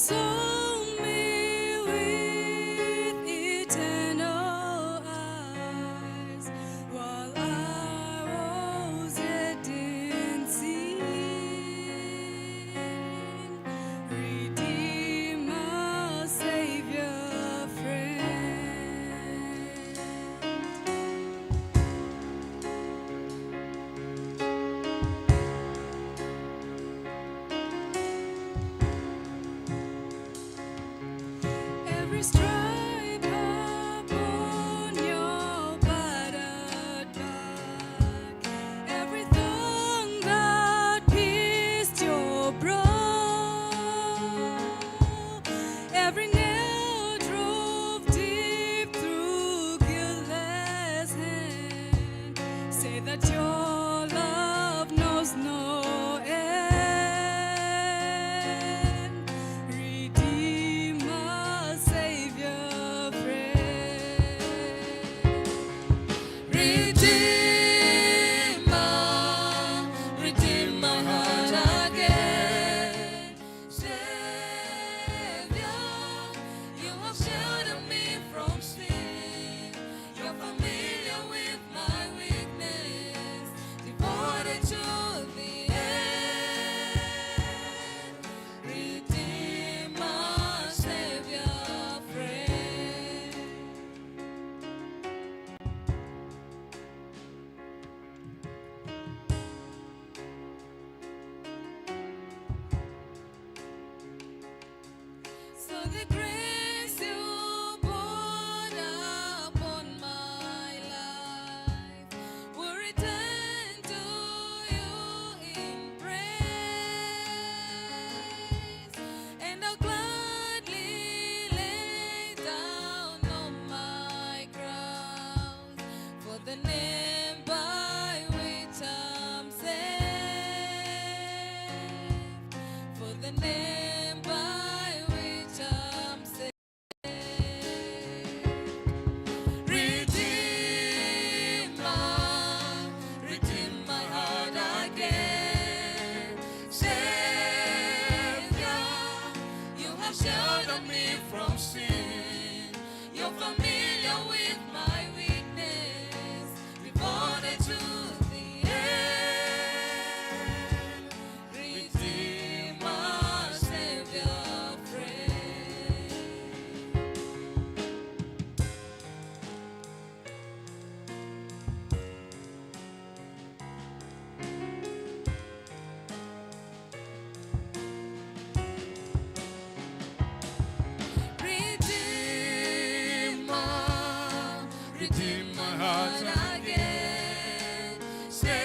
Console me with eternal eyes while I was yet in sin. Redeemer, Savior, friend. Every stripe upon your battered back, every thorn that pierced your brow, every nail drove deep through guiltless hand, say that your love knows no end. Redeemer, Savior, friend. Redeemer, redeem my heart again. Savior, you have sheltered me from sin. You're familiar with my weakness, devoted to the end. Redeemer, Savior, friend. So the grace you poured upon my life will return to you in praise, and I'll gladly lay down all my crowns for the name by which I'm saved, for the name by which I'm saved. Redeemer, redeem my heart again. Savior, you have sheltered me from sin. You're familiar with my weakness, devoted to the end. Redeemer, Savior, friend. Redeemer, redeem my heart again. Savior,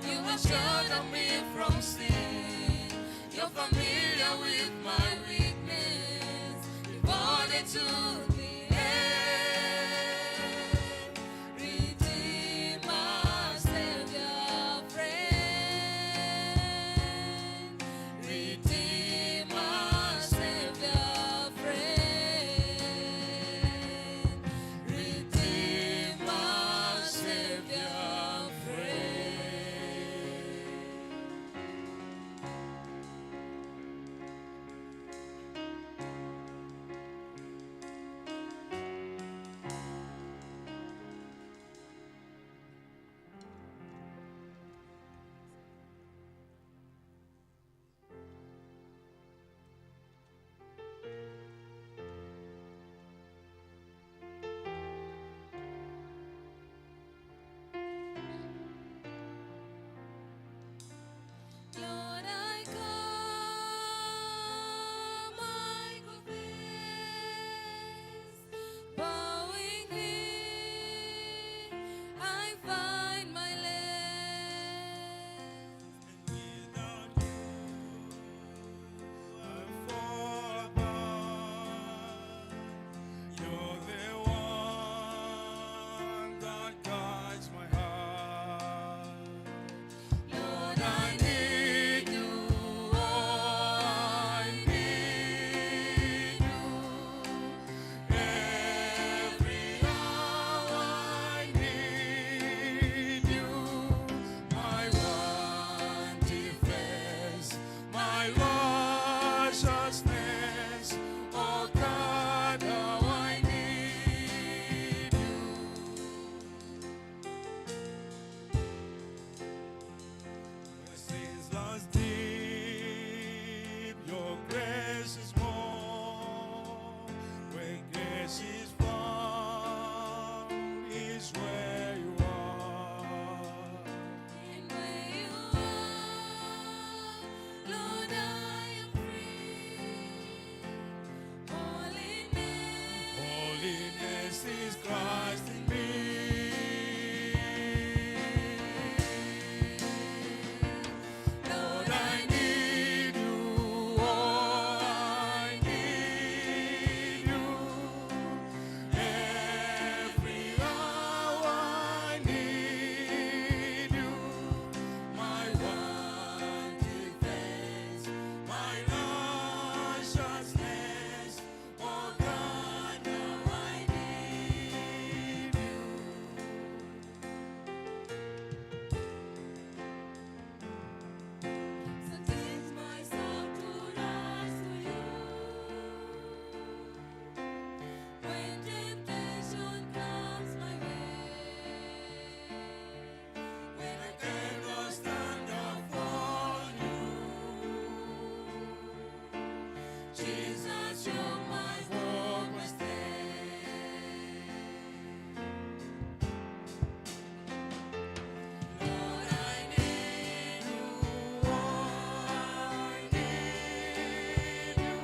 you have sheltered me from sin. You're familiar with my weakness, devoted to the end. Redeemer, Savior, friend. Redeemer, Savior, friend. Redeemer, Savior, friend. was deep, your grace is more. Where grace is found is where you are. And where you are, Lord, I am free. Holiness, Holiness is Christ in me. Lord, Lord, I need you. Oh, I need you. Every hour I need you. My one defense, my righteousness. Oh God, now I need you. Sometimes my soul to rise to you. When temptation comes my way, When I cannot stand up for you, Jesus, you're my hope, my stay. Lord, I need you. Oh, I need you.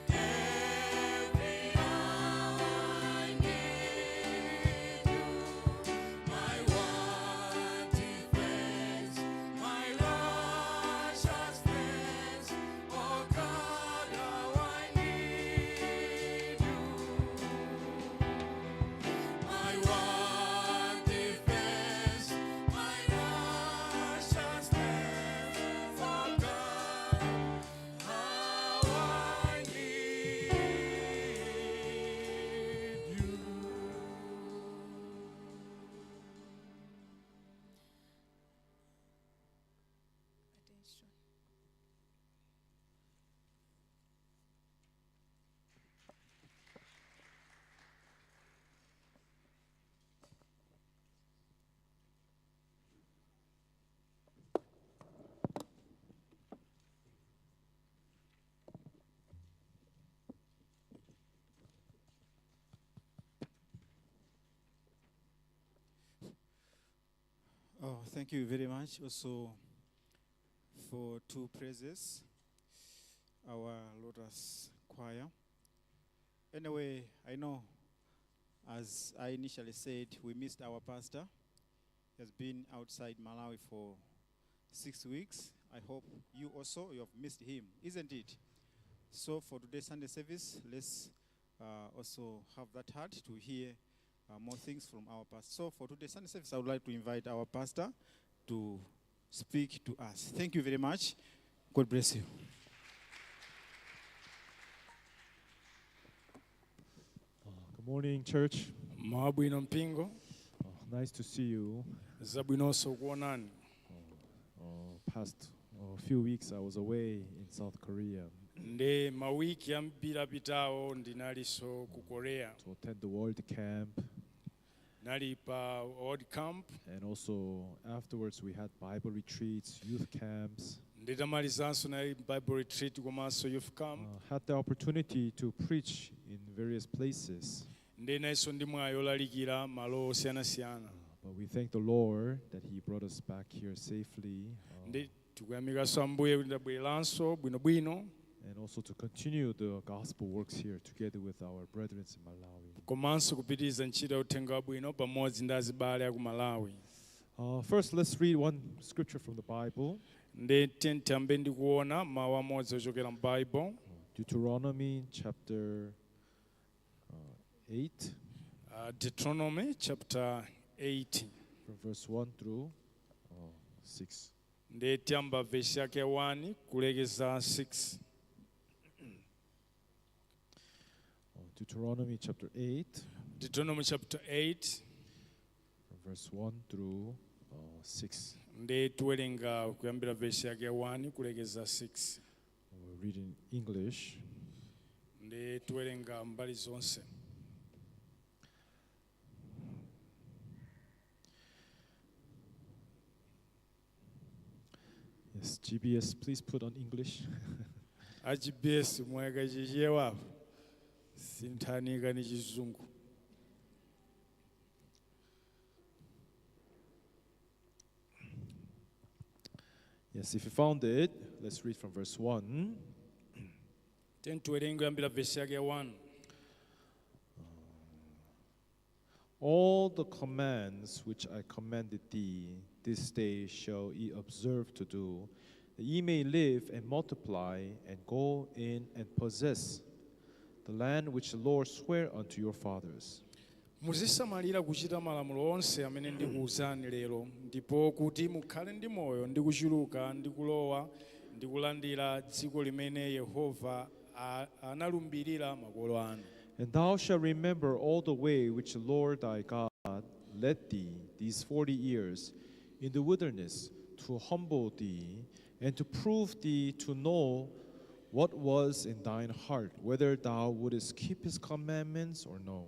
Every hour I need you. My one defense, my righteousness. Oh God, how I need you. My one defense, my righteousness, oh God, how I need you. Attention. Oh, thank you very much also for two praises, our Lotus Choir. Anyway, I know, as I initially said, we missed our pastor. He has been outside Malawi for 6 weeks. I hope you also, you have missed him, isn't it? So for today's Sunday service, let's also have that heart to hear more things from our pastor. So for today's Sunday service, I would like to invite our pastor to speak to us. Thank you very much. God bless you. Good morning, church. Mabwino mpingo. Nice to see you. Zabwinonso kuonani. Past few weeks, I was away in South Korea Ndi mawiki ambiri apitawo ndinalinso ku Korea. To attend the World Camp, Nali pa World Camp. And also afterwards we had Bible retreats, youth camps. Nditamalizanso nali Bible retreat komanso youth camp. Had the opportunity to preach in various places. Ndinenso ndi mwayi olalikira malo osiyanasiyana. But we thank the Lord that He brought us back here safely, Ndi tikuyamikanso Ambuye kuti ndabwereranso bwinobwino and also to continue the gospel works here together with our brethren in Malawi. Komanso kupitiriza ntchito ya uthenga wabwino pamodzi ndi azibale aku Malawi. First, let's read one scripture from the Bible. Ndi tiyambe ndi kuona mawu amodzi ochokera mu Bible. Deuteronomy chapter 8, Deuteronomy chapter 8, from verse 1 through 6. Ndi tiyamba vesi yake 1 kulekeza 6. Deuteronomy chapter 8, Deuteronomy chapter 8, from verse 1 through 6. Ndi tiwerenga kuyambira vesi yake 1 kulekeza 6. We'll read in English. Ndi tiwerenga mbali zonse. Yes, GBS, please put on English. A GBS mwayika Chichewapo, sinthani ni Chizungu. Yes, if you found it, let's read from verse 1. Tiyeni tiwerenge kuyambira vesi yake 1. All the commands which I commanded thee this day shall ye observe to do, that ye may live and multiply, and go in and possess the land which the Lord sware unto your fathers. Muzisamalira kuchita malamulo onse amene ndikuwuzani lero, ndipo kuti mukhale ndi moyo ndi kuchuluka ndi kulowa ndi kulandira dziko limene Yehova analumbirira makolo anu. And thou shalt remember all the way which the Lord thy God led thee these 40 years in the wilderness, to humble thee, and to prove thee to know what was in thine heart, whether thou wouldest keep his commandments or no.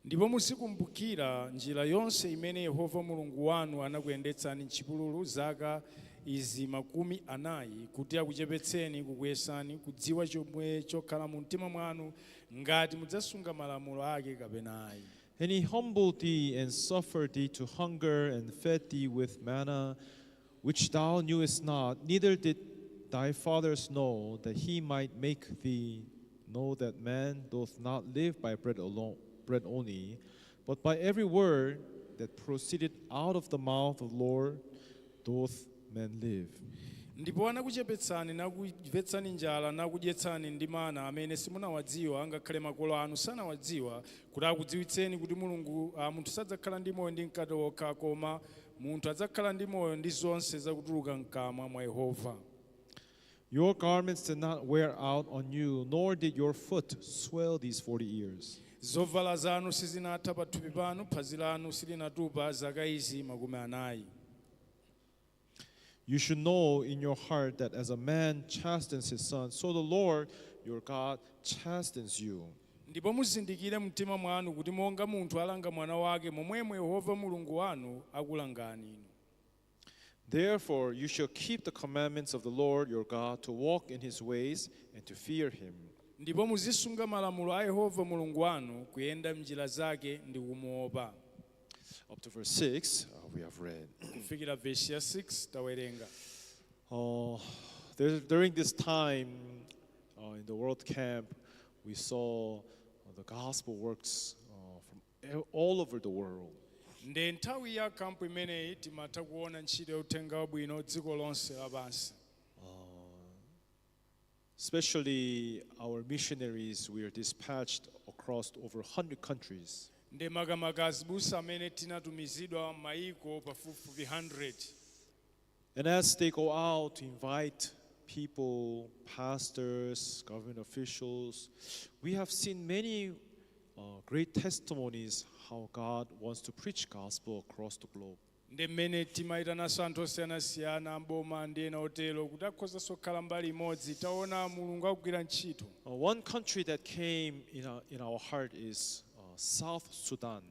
Ndipo muzikumbukira njira yonse imene Yehova Mulungu wanu anakuyendetsani m'chipululu zaka izi 40, kuti akuchepetseni, kukuyesani, kudziwa chomwe chokhala mu mtima mwanu, ngati mudzasunga malamulo ake kapena ayi. And he humbled thee, and suffered thee to hunger, and fed thee with manna, which thou knewest not, neither did thy fathers know, that he might make thee know that man doth not live by bread alone, bread only, but by every word that proceeded out of the mouth of the Lord doth man live. Ndipo anakuchepetsani, nakumvetsani njala, nakudyetsani ndi mana amene simunawadziwa, angakhale makolo anu sanawadziwa, kuti akudziwitseni kuti Mulungu, munthu sadzakhala ndi moyo ndi mkate wokha, koma munthu adzakhala ndi moyo ndi zonse zakutuluka mkamwa mwa Yehova. Your garments did not wear out on you, nor did your foot swell these 40 years. Zovala zanu sizinatha pathupi panu, phazi lanu silinatupa zaka izi 40. You should know in your heart that as a man chastens his son, so the Lord your God chastens you. Ndipo muzindikire mtima mwanu kuti monga munthu alanga mwana wake, momwemo Yehova Mulungu wanu akulangani inu. Therefore you shall keep the commandments of the Lord your God, to walk in his ways and to fear him. Ndipo muzisunga malamulo a Yehova Mulungu wanu, kuyenda mnjira zake ndi kumuopa. Up to verse 6, we have read. Kufikira vesi ya 6 tawerenga. During this time in the World Camp, we saw the gospel works from all over the world. Nde nthawi ya kampu imeneyi timatha kuona ntchito ya uthenga wabwino dziko lonse lapansi. Especially our missionaries, we are dispatched across over 100 countries. Nde makamaka azibusa amene tinatumizidwa m'mayiko pafupifupi 100. And as they go out to invite people, pastors, government officials, we have seen many great testimonies how God wants to preach gospel across the globe. Ndi mmene timayitananso anthu osiyanasiyana, mboma ndi ena otero, kuti akhozanso kukhala mbali imodzi, taona Mulungu akugwira ntchito. One country that came in our heart is South Sudan.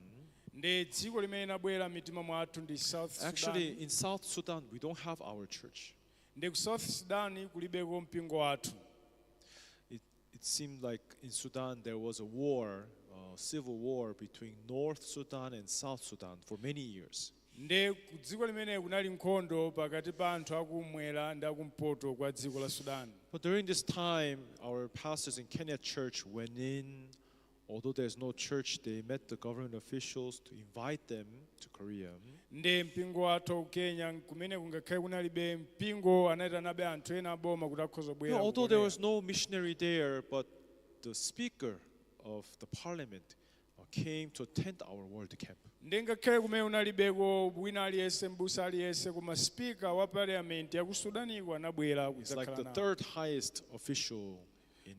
Ndi dziko limene linabwera mitima mwathu ndi South Sudan. Actually, in South Sudan, we don't have our church. Ndi ku South Sudan kulibeko mpingo wathu. It seemed like in Sudan there was a war, civil war between North Sudan and South Sudan for many years. Ndi ku dziko limene kunali nkhondo pakati pa anthu akumwera ndi akumpoto kwa dziko la Sudan. But during this time, our pastors in Kenya Church went in. Although there's no church, they met the government officials to invite them to Korea. Ndi mpingo wathu ku Kenya kumene kungakhale kunalibe mpingo, anayitanabe anthu ena aboma kuti akhoza kubwera ku Although there Korea. Was no missionary there, but the speaker of the parliament came to attend our world camp. Ndi ngakhale kumene kunalibeko wina aliyense, mbusa aliyense, koma speaker wa parliament ya ku Sudaniko anabwera It's like kudzakhala the nawo. third highest official in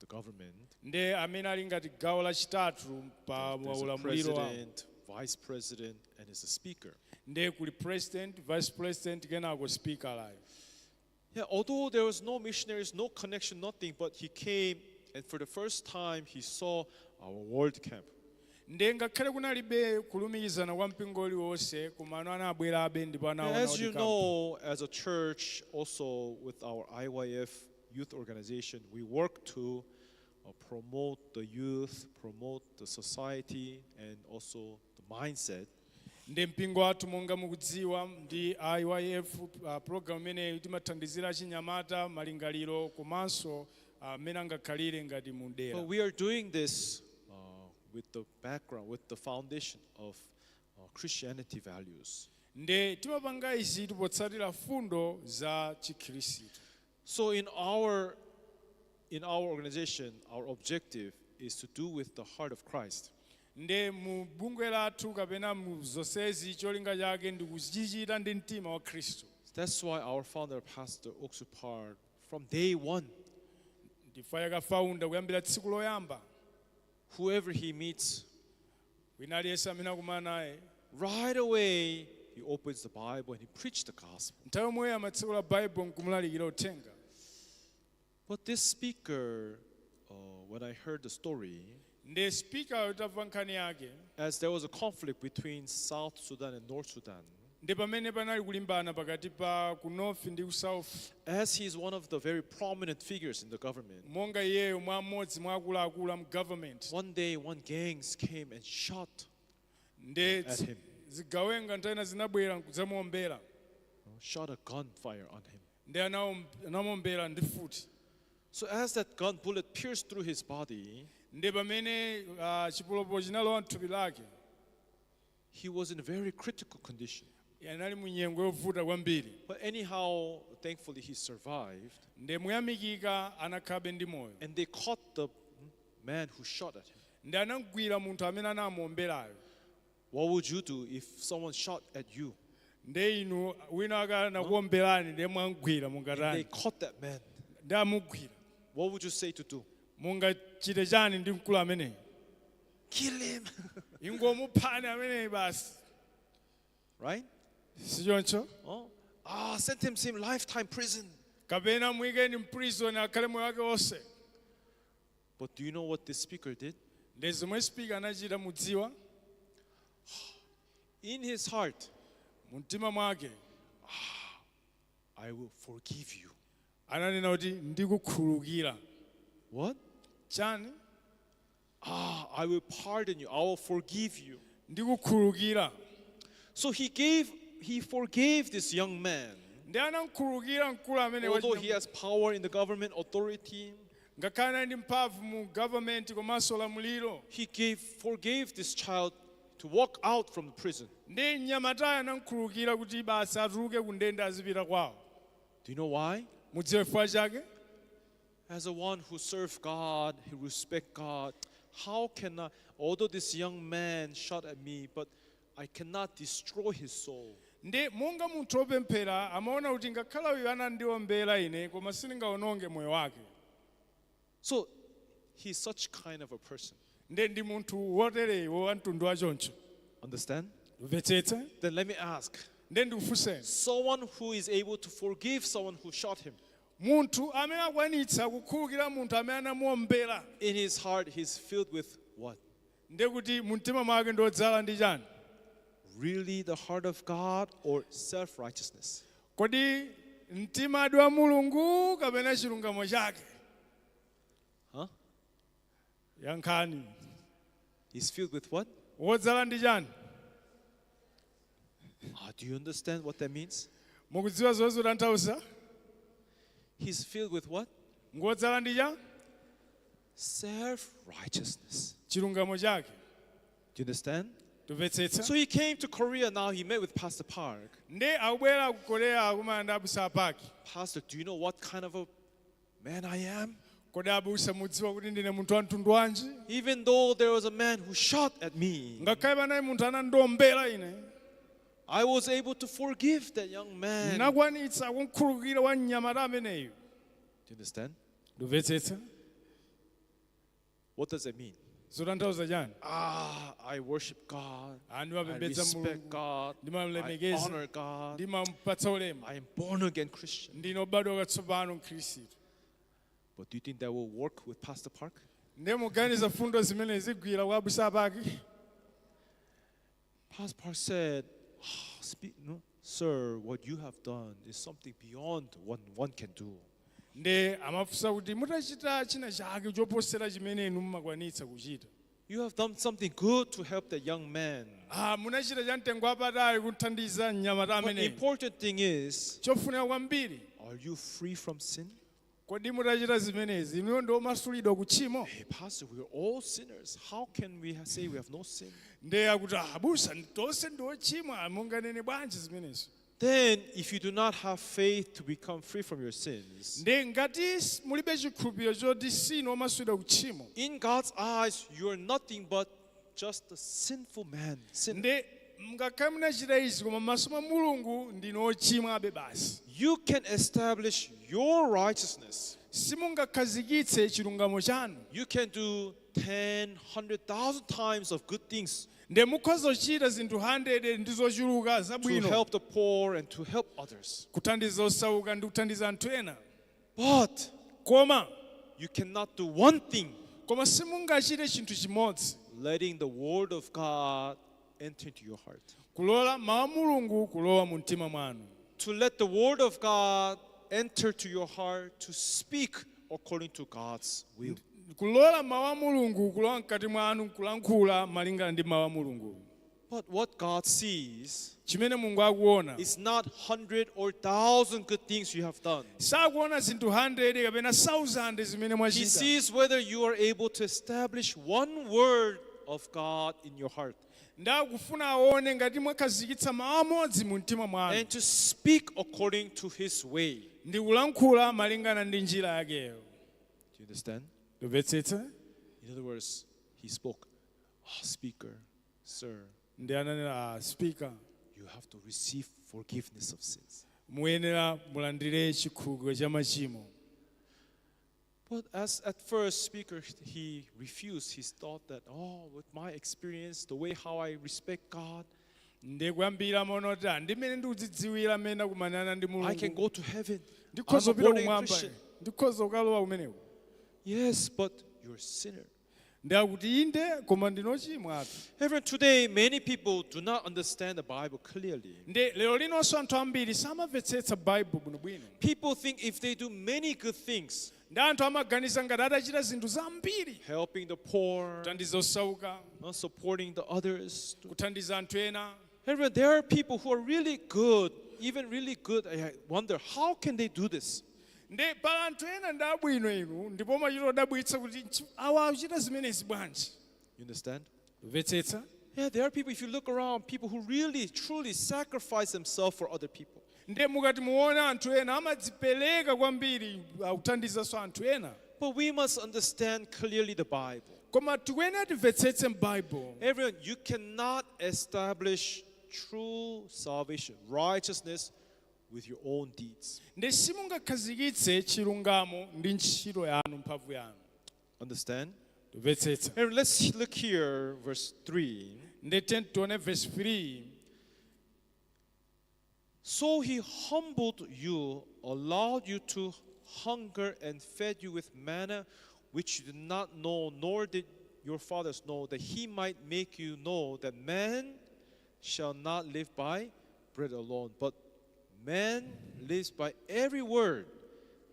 the government. Ndi amene ali ngati gawo lachitatu pa There's a ulamuliro wawo. president, vice president, and is a speaker. Ndi kuli president, vice president, kenako speaker layo. Yeah, although there was no missionaries, no connection, nothing, but he came, and for the first time he saw our world camp. Ndiye ngakhale kunalibe kulumikizana kwa mpingo uliwonse, komano anabwerabe ndipo anaona As kuti you kampu. Know, as a church, also with our IYF youth organization, we work to promote the youth, promote the society, and also the mindset. Ndi mpingo wathu, monga mukudziwa, ndi IYF program imeneyi timathandizira chinyamata, malingaliro komanso amene angakhalire ngati mu dera. But we are doing this with the background, with the foundation of Christianity values. Ndi timapanga izi potsatira fundo za Chikhristu. So in our organization, our objective is to do with the heart of Christ. Ndi mu bungwe lathu kapena mu zonsezi, cholinga chake ndi kuchichita ndi mtima wa Khristu. That's why our founder, Pastor Oksu Park, from day one, Ndifa yakafounder kuyambira tsiku loyamba, whoever he meets, wina aliyense amene akumana naye, right away he opens the Bible and he preached the gospel. Nthawi yomweyo amatsekula Baibulo nkumulalikira uthenga. But this speaker, when I heard the story, Ndi speaker utamva nkhani yake, as there was a conflict between South Sudan and North Sudan, ndi pamene panali kulimbana pakati pa ku North ndi ku South, as he is one of the very prominent figures in the government, monga iyeyo mwa mmodzi mwa akuluakulu a mu government, one day one gangs came and shot ndi at him, zigawenga nthawi zinabwera nkudzamuombera, shot a gunfire on him. Ndi anamuombera ndi mfuti. So as that gun bullet pierced through his body, Ndi pamene chipolopolo chinalowa mthupi lake, he was in a very critical condition. Anali mu nyengo yovuta kwambiri. But anyhow, thankfully he survived. Ndi muyamikika anakhabe ndi moyo. And they caught the man who shot at him. Ndi anamgwira munthu amene anamuomberayo. What would you do if someone shot at you? Ndi inu wina akanakuomberani ndi mwamgwira, They mungatani? caught that man. Ndi amugwira. What would you say to do? Mungachite chani ndi mkulu ameneyi? Kill him. Ingomuphani ameneyi basi. Right? Sichoncho? Oh, sentence him lifetime prison. Kapena muyikeni m'prison akhale moyo wake wonse. But do you know what this speaker did? Ndi zomwe speaker anachita mudziwa? In his heart, Mumtima mwake, "I will forgive you." ananena kuti ndikukhululukira. What? Chani? "Ah, I will pardon you. I will forgive you." Ndikukhululukira. So he forgave this young man. Ndi anamkhululukira mkulu amene Although he has power in the government authority, ngakhale anali ndi mphamvu mu government komanso lamuliro, he forgave this child to walk out from the prison. Ndi mnyamatayo anamkhululukira kuti basi atuluke ku ndende azipita kwawo. Do you know why? Mudziwe chifukwa chake? As a one who served God, who respect God, how can I, although this young man shot at me, but I cannot destroy his soul. Ndi monga munthu wopemphera amaona kuti ngakhala uyu anandiombera ine, koma sindingaononge moyo wake. So he's such kind of a person. Ndi ndi munthu wotereyo wa mtundu wachoncho. Understand? Mvetsetse? Then let me ask. Ndi ndikufunseni. Someone who is able to forgive someone who shot him, Munthu amene akwanitsa kukhululukira munthu amene anamuombera, in his heart, he's filled with what? Ndi kuti mumtima mwake ndi wodzala ndi chani? Really the heart of God or self righteousness? Kodi mtimadi wa Mulungu kapena chilungamo chake? Huh? Yankhani. He's filled with what? Wodzala ndi chani? Ah, do you understand what that means? Mukudziwa zomwe zotanthauza? He's filled with what? Ngodzala ndi cha Self righteousness. Chilungamo chake. Do you understand? Tumvetsetsa? So he came to Korea now. He met with Pastor Park. Ndi akubwera ku Korea akumana ndi abusa Park. "Pastor, do you know what kind of a man I am? Kodi abusa mudziwa kuti ndine munthu wa mtundu wanji? Even though there was a man who shot at me, Ngakhale panali munthu anandiombera ine, I was able to forgive that young man." Ndinakwanitsa kumkhululukira wa mnyamata ameneyu. Do you understand? Ndumvetsetsa? What does that mean? Zotanthauza chani? "Ah, I worship God. I Ndimapembedza respect Mulungu. God. I Ndimamulemekeza. honor God. Ndimampatsa ulemu. I am born again Christian." Ndine obadwa katsopano mkhristu. But do you think that will work with Pastor Park? Ndiye muganiza fundo zimene zigwira kwa abusa Park? Pastor Park said, "Ah, speak, no, sir, what you have done is something beyond what one can do. Nde amafunsa kuti mutachita china chake choposera chimene inu mumakwanitsa kuchita. You have done something good to help that young man. Ah, munachita cha mtengo wapatali kuthandiza mnyamata But the ameneyo. important thing is, Chofunika kwambiri, are you free from sin? Kodi mutachita zimenezi inuyo ndi omasulidwa ku tchimo? Hey, Pastor, we are all sinners. How can we say we have no sin? Nde akuti abusa tonse ndi ochimwa, munganene bwanji zimenezo? Then, if you do not have faith to become free from your sins, Nde ngati mulibe chikhulupiriro choti sinu omasulidwa ku tchimo, in God's eyes, you are nothing but just a sinful man. Sinner. Nde ngakhale munachita izi koma m'maso mwa Mulungu ndinu ochimwabe basi. You can establish your righteousness. Simungakhazikitse chilungamo chanu. You can do 10, 100,000 times of good things Nde mukhoza kuchita zinthu 100 ndi zochuluka to zabwino help the poor and to help others. Kuthandiza osauka ndi kuthandiza anthu ena. But Koma you cannot do one thing, koma simungachite chinthu chimodzi, letting the word of God enter into your heart. Kulola mawu a Mulungu kulowa mu mtima mwanu. To let the word of God enter to your heart, to speak according to God's will. Kulola mawu a Mulungu kulowa mkati mwanu kulankhula malingana ndi mawu a Mulungu. But what God sees Chimene Mulungu akuona is not 100 or 1,000 good things you have done. Sakuona zinthu 100 kapena 1000 zimene He mwachita. sees whether you are able to establish one word of God in your heart Ndakufuna aone ngati mwakhazikitsa mawu amodzi mu mtima mwanu and to speak according to His way. Ndi kulankhula malingana ndi njira yakeyo. Do you understand? Ndimvetsetsa? In other words, he spoke, "Ah, speaker, sir, Ndi ananena, "Ah, speaker, you have to receive forgiveness of sins." Muyenera mulandire chikhululukiro cha machimo. But as at first speaker, he refused. He thought that, oh, with my experience, the way how I respect God, Ndi kuyambira amaona kuti ah, ndi mmene ndikudzidziwira mmene ndakumanana ndi I can Mulungu go to heaven. I'm ndikhoza a kupita born again kumwamba, Christian. ndikhoza kukalowa kumeneko. Yes, but you're a sinner. Ndi akuti inde koma ndinochimwa. Everyone, today many people do not understand the Bible clearly. Ndi lero linonso anthu ambiri samamvetsetsa Baibulo bwinobwino. People think if they do many good things, Ndi anthu amaganiza ngati atachita zinthu zambiri, helping the poor, kuthandiza osauka, supporting the others. Kuthandiza anthu ena. Everyone, there are people who are really good, even really good. I wonder, how can they do this? Ndi pala anthu ena ndi abwino inu ndipo machita odabwitsa kuti awa akuchita zimenezi bwanji. You understand? Mvetsetsa? Yeah, there are people, if you look around, people who really, truly sacrifice themselves for other people. Ndi mukati muona anthu ena amadzipereka kwambiri akuthandizanso anthu ena. But we must understand clearly the Bible. Koma tikuyenera timvetsetse m'Bible. Everyone, you cannot establish true salvation, righteousness, with your own deeds. Ndi simungakhazikitse chilungamo ndi ntchito yanu mphamvu yanu. Understand? Timvetsetsa? And let's look here, verse 3. Ndi tione verse 3. So he humbled you, allowed you to hunger, and fed you with manna, which you did not know, nor did your fathers know, that he might make you know that man shall not live by bread alone, but man lives by every word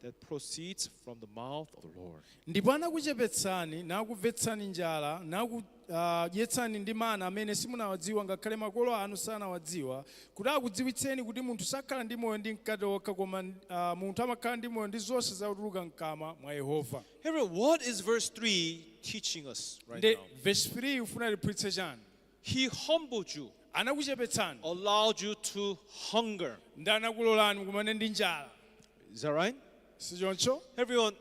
that proceeds from the mouth of the Lord. Ndipo anakuchepetsani nakumvetsani njala nakudyetsani ndi mana amene simunawadziwa ngakhale makolo anu sanawadziwa kuti akudziwitseni kuti munthu sakhala ndi moyo ndi mkate wokha koma munthu amakhala ndi moyo ndi zonse zakutuluka mkamwa mwa Yehova. Everyone, what is verse 3 teaching us right Ndi now? verse 3 ufuna liphunzitse chani? He humbled you, Anakuchepetsani, allowed you to hunger. Ndi anakulolani mukumane ndi njala. Is that right? Sichoncho? Everyone,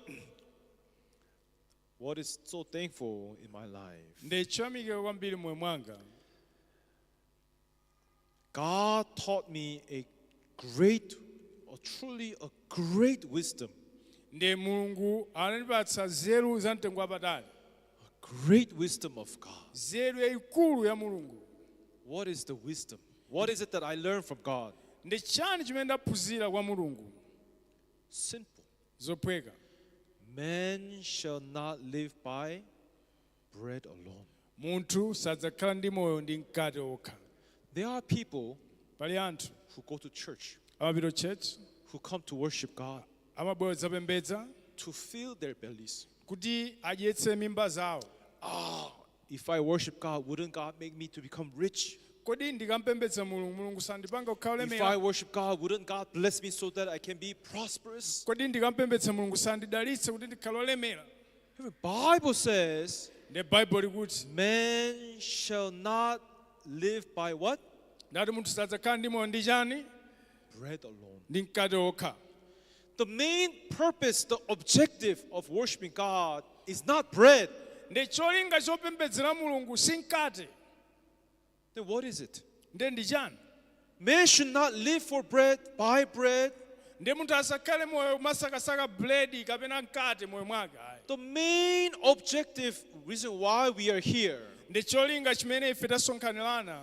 what is so thankful in my life? Ndi choyamikira kwambiri moyo mwanga. God taught me a great, or truly a great wisdom. Ndi Mulungu anandipatsa nzeru za mtengo wapatali. A great wisdom of God. Nzeru yayikulu ya Mulungu. What is the wisdom? What is it that I learned from God? Ndi chani chimene ndaphunzira kwa Mulungu? Simple. Zophweka. Man shall not live by bread alone. Munthu sadzakhala ndi moyo ndi mkate okha. There are people Pali anthu who go to church, amapita church, who come to worship God amabwera kudzapembedza to fill their bellies. kuti adyetse mimba zawo. If I worship God, wouldn't God make me to become rich? Kodi ndikampembedza Mulungu, Mulungu sandipanga kukhala If I olemera? worship God, wouldn't God bless me so that I can be prosperous? Kodi ndikampembedza Mulungu sandidalitse kuti ndikhale olemera? The Bible says, Ndi Baibulo likuti man shall not live by what? ndati munthu sadzakhala ndi moyo ndi chani? Bread alone. Ndi mkate wokha. The main purpose, the objective of worshiping God is not bread. Ndi cholinga chopembedzera Mulungu si mkate. Then what is it? Ndi ndi chani? Man should not live for bread, by bread. Ndi munthu asakhale moyo masakasaka buledi kapena mkate moyo mwake ayi. The main objective, reason why we are here, Ndi cholinga chimene ife tasonkhanirana,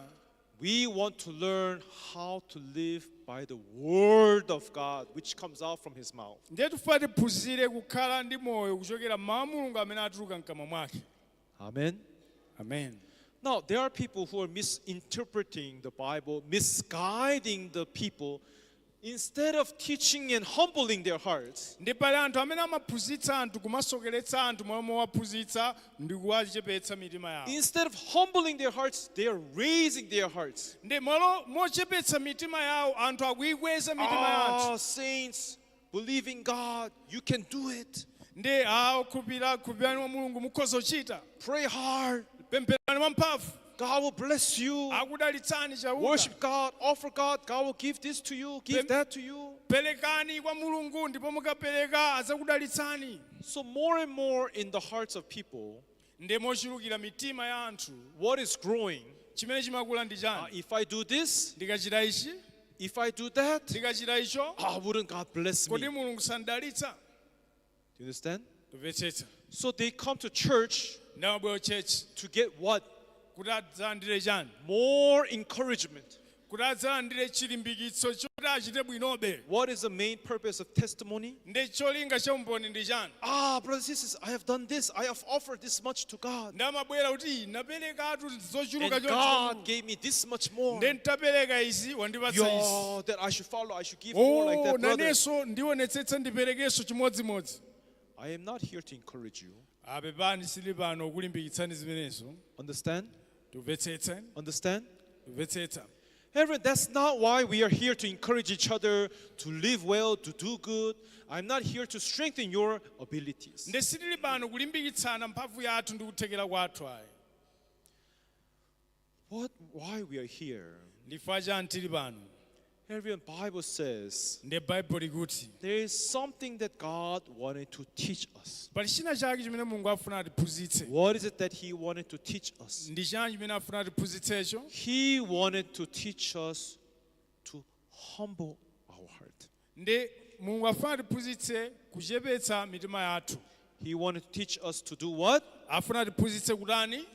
we want to learn how to live by the word of God, which comes out from his mouth. Ndiye tifuna tiphunzire kukhala ndi moyo kuchokera mmawu a Mulungu amene atuluka mkamwa mwake. Amen. Amen. Now, there are people who are misinterpreting the Bible, misguiding the people, instead of teaching and humbling their hearts. Ndi pali anthu amene amaphunzitsa anthu kumasokeretsa anthu moyo mowaphunzitsa ndi kuwachepetsa mitima yawo. Instead of humbling their hearts, they are raising their hearts. Ndi malo mochepetsa mitima yawo anthu akuikweza mitima ya anthu. Ah, saints, believe in God, you can do it. Ndi okhulupirira, khulupirirani mwa Mulungu mukhoza kuchita. Pray hard, Pempherani mwamphamvu, God will bless you. akudalitsani Chauta. Worship God, offer God, God will give this to you, give that to you. Perekani kwa Mulungu ndipo mukapereka adzakudalitsani. So, more and more in the hearts of people, Ndi mochulukira mitima ya anthu what is growing? chimene chimakula ndi chani? If I do this, Ndikachita ichi, if I do that, ndikachita icho, wouldn't God bless me? kodi Do Mulungu sandidalitsa? you understand? Tumvetsetsa. So they come to church Ndamabwera church to get what? kuti adzalandire chani? More encouragement. Kuti adzalandire chilimbikitso choti achite bwinobe. What is the main purpose of testimony? Ndi cholinga cha umboni ndi chani? Brothers and sisters, I have done this. I have offered this much to God. Ndamabwera kuti naperekatu zochuluka And choncho. God gave me this much more. Ndi ntapereka izi wandipatsa izi. Yo, that I should follow. I should give more like Oh, that brother. nanenso ndionetsetsa ndiperekenso chimodzimodzi. I am not here to encourage you. Apepani sili pano kulimbikitsani zimenezo. Understand? Tumvetsetse, Understand? tumvetsetsa. Everyone, that's not why we are here to encourage each other, to live well, to do good. I'm not here to strengthen your abilities. Ndi sitili pano kulimbikitsana mphamvu yathu ndi kuthekera kwathu ayi. Why we are here? Ndifa chani tili pano? Everyone, Bible says Ndi Baibulo likuti there is something that God wanted to teach us. pali china chake chimene Mulungu afuna atiphunzitse. What is it that He wanted to teach us? Ndi chani chimene afuna atiphunzitsecho? He wanted to teach us to humble our heart. Ndi Mulungu afuna atiphunzitse kuchepetsa mitima yathu. He wanted to teach us to do what? Afuna atiphunzitse kutani?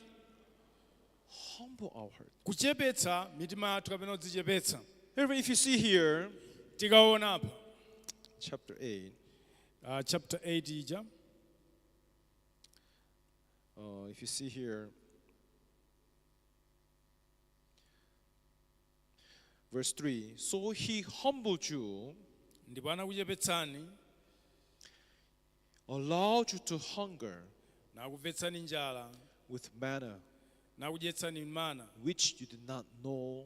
Humble our heart. Kuchepetsa mitima yathu kapena kudzichepetsa. Everyone, if you see here, Tikaona apa chapter 8, chapter 8 ija, if you see here, verse 3, so he humbled you, ndipo anakuchepetsani, allowed you to hunger nakumvetsani njala, with manna, nakudyetsani mana which you did not know,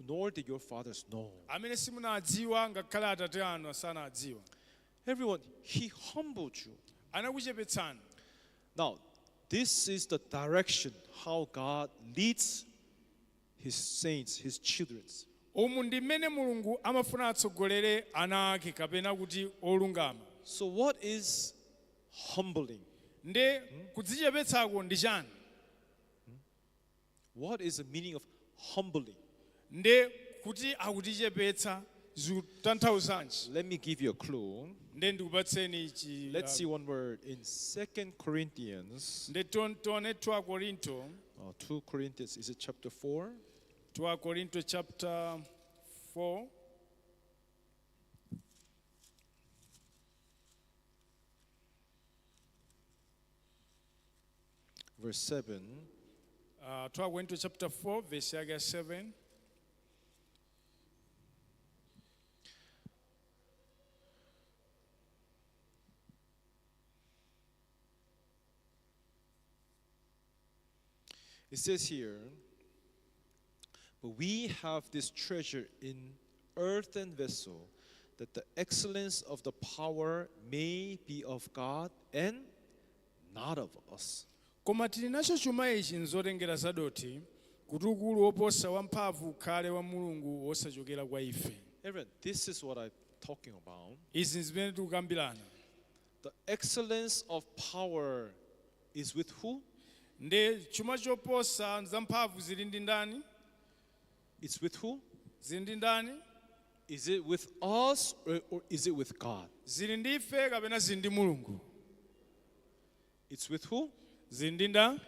nor did your fathers know. amene simunadziwa ngakhale atate anu asanadziwa. Everyone, he humbled you. Anakuchepetsani. Now, this is the direction how God leads his saints, his children. Umu ndi mmene Mulungu amafuna atsogolere ana ake kapena kuti olungama. So what is humbling? Ndi kudzichepetsako ndi chani? What is the meaning of humbling? Ndi kuti akutichepetsa zikutanthauzanji? Let me give you a clue. Ndi ndikupatseni ichi. Let's see one word in 2 Corinthians. Ndi tione 2 Korinto. 2 Corinthians, is it chapter 4? 2 Korinto chapter 4. Verse 7. 2 Korinto chapter 4 verse yake ya 7. It says here, but we have this treasure in earthen vessel, that the excellence of the power may be of God and not of us. Koma tili nacho chuma ichi nzotengera zadothi, kuti ukulu woposa wamphamvu ukhale wa Mulungu wosachokera kwa ife. Everyone, this is what I'm talking about. Izi zimene tikukambirana. The excellence of power is with who? Ndi chuma choposa zamphamvu zili ndi ndani? It's with who? Zili ndi ndani? Is it with us or is it with God? Zili ndi ife kapena zili ndi Mulungu? It's with who? Zili ndi ndani?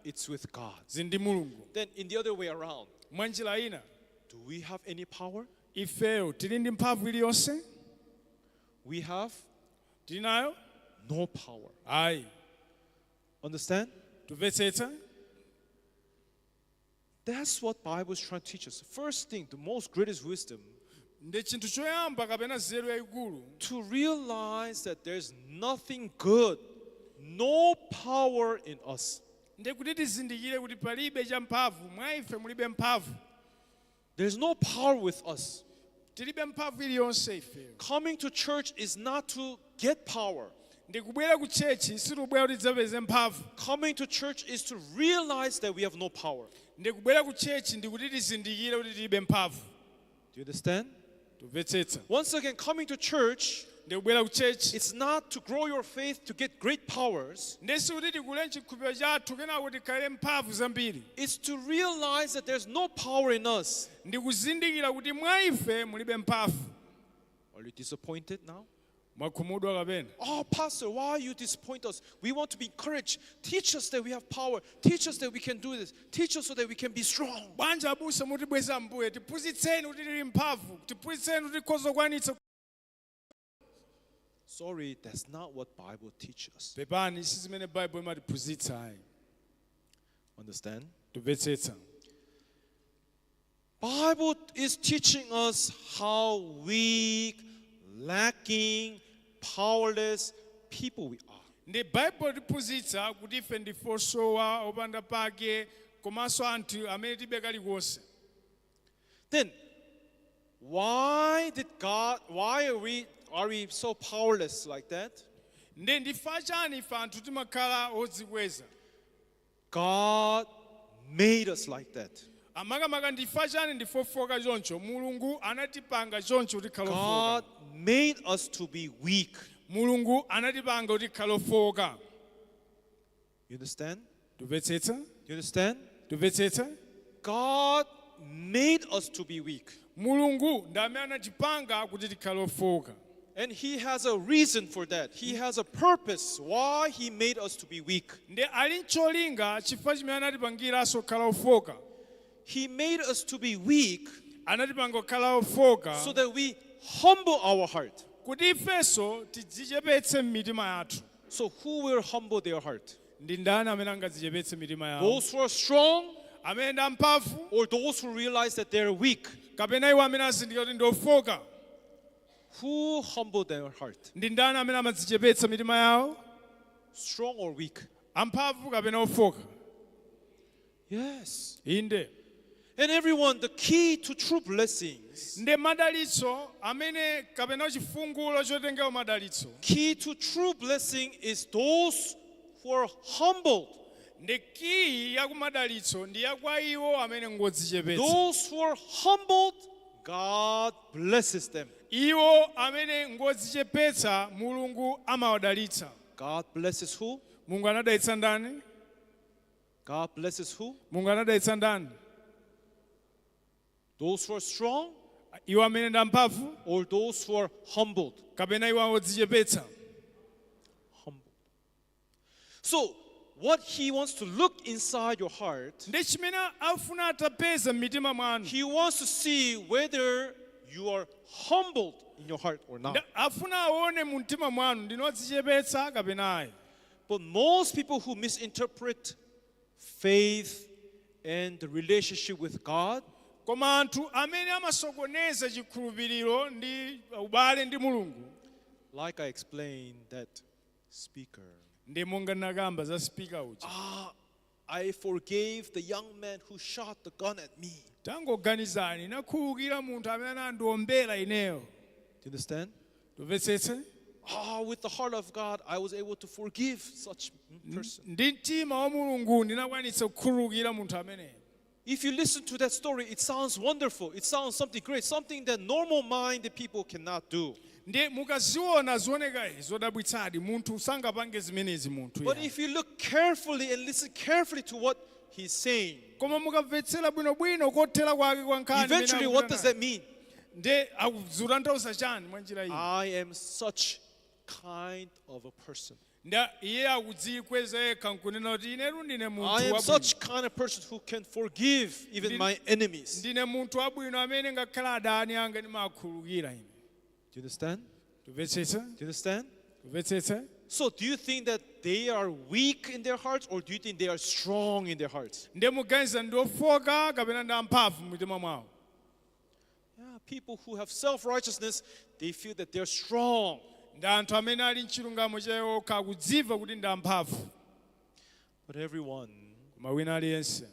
It's with God. Zili ndi Mulungu. Then in the other way around, Mwa njira ina, do we have any power? ifeyo tili ndi mphamvu iliyonse? We have Tili nayo? no power. Ayi. Understand? Tumvetsetsa? That's what Bible is trying to teach us. First thing, the most greatest wisdom, Ndi chinthu choyamba kapena nzeru yayikulu to realize that there's nothing good, no power in us. ndi kuti tizindikire kuti palibe cha mphamvu mwa ife, mulibe mphamvu. There's no power with us. Tilibe mphamvu iliyonse ifeyo. Coming to church is not to get power. Ndi kubwera ku church sitikubwera kuti tidzapeze mphamvu. Coming to church is to realize that we have no power. Ndi kubwera ku church ndi kuti tizindikire kuti tilibe mphamvu. Do you understand? Tumvetsetsa? Once again, coming to church, Ndi kubwera ku church it's not to grow your faith to get great powers. ndi sikuti tikule chikhulupiriro chathu kenako tikhale mphamvu zambiri. It's to realize that there's no power in us. Ndi kuzindikira kuti mwa ife mulibe mphamvu. Are you disappointed now? Mwakhumudwa kapena? Oh, Pastor, why you disappoint us? We want to be encouraged. Teach us that we have power. Teach us that we can do this. Teach us so that we can be strong. Bwanji abusa mutibweza mbuye? Tiphunzitseni kuti tili mphamvu, tiphunzitseni kuti tikhoza kukwanitsa. Sorry, that's not what Bible teaches us. Pepani, si zimene Baibulo imatiphunzitsa ayi. Understand? Tumvetsetsa? Bible is teaching us how weak, lacking, powerless people we are. Ndi Baibulo tiphunzitsa kuti ife ndife osowa, opanda pake, komanso anthu amene tilibe kalikonse. Then why did God why are we so powerless like that? Ndi ndifa chani ife anthu timakhala odzikweza? God made us like that. Amakamaka ndifa chani ndife ofoka choncho? Mulungu anatipanga choncho kuti tikhale God ofoka. Made us to be weak. Mulungu anatipanga kuti tikhale ofoka. You understand? Tumvetsetsa? You understand? Tumvetsetsa? God made us to be weak. Mulungu ndi amene anatipanga kuti tikhale ofoka. And He has a reason for that. He has a purpose why He made us to be weak. Ndi ali ncholinga chifukwa chimene anatipangiranso kukhala ofoka. He made us to be weak Anatipanga kukhala ofoka so that we humble our heart. Kuti ifenso tidzichepetse m'mitima yathu. So, who will humble their heart? Ndi ndani amene angadzichepetse mitima yawo? Those who are strong Amene ndi amphamvu or those who realize that they're weak? Kapena iwo amene azindikira kuti ndi ofoka? Who humble their heart? Ndi ndani amene amadzichepetsa mitima yawo? Strong or weak? Amphamvu kapena ofoka? Yes. Inde. And everyone, the key to true blessings, Ndi madalitso amene kapena chifungulo chotengera madalitso, key to true blessing is those who are humbled. Ndi kiyi ya kumadalitso ndi ya kwa iwo amene ngodzichepetsa. Those who are humbled, God blesses them. Iwo amene ngodzichepetsa Mulungu amawadalitsa. God blesses who? Mulungu anadalitsa ndani? God blesses who? Mulungu anadalitsa ndani? Those who are strong Iwo amene ndi amphamvu or those who are humbled? Kapena iwo odzichepetsa? Humbled. So, what He wants to look inside your heart, Ndi chimene afuna atapeza m'mitima mwanu, He wants to see whether you are humbled in your heart or not. Afuna aone mu mtima mwanu ndinodzichepetsa kapena ayi. But most people who misinterpret faith and the relationship with God, Koma anthu amene amasokoneza chikhulupiriro ndi ubale ndi Mulungu, like I explained that speaker, ndi monga ndinakamba za speaker uja, ah, I forgave the young man who shot the gun at me. Tangoganizani, nakhululukira munthu amene anandiombera ineyo. Do you understand? Tumvetsetse? Ah, with the heart of God, I was able to forgive such person. Ndi mtima wa Mulungu ndinakwanitsa kukhululukira munthu ameneyo. If you listen to that story, it sounds wonderful. It sounds something great, something that normal-minded people cannot do. Ndi mukaziona zioneka izi zodabwitsadi, munthu sangapange zimenezi munthu But ya. if you look carefully and listen carefully to what he's saying, Koma mukamvetsera bwinobwino kothera kwake kwa nkhani imene eventually what does akupita that mean? nayo, ndi akutanthauza chani mwa njira iyi? I am such kind of a person. Ndi iye akudzikweza yekha nkunena kuti inetu ndine munthu I am wabwino. such kind of person who can forgive even my enemies. Ndine munthu wabwino amene ngakhale adani anga ndimakhululukira ine. Do you understand? Tumvetsetse? Do you understand? Tumvetsetse? So do you think that they are weak in their hearts, or do you think they are strong in their hearts? Ndi muganiza ndi ofoka kapena ndi amphamvu mmitima mwawo? Yeah, people who have self-righteousness, they feel that they're strong. Ndi anthu amene ali mchilungamo chawo okha akudziva kuti ndi amphamvu. But everyone, Koma wina aliyense,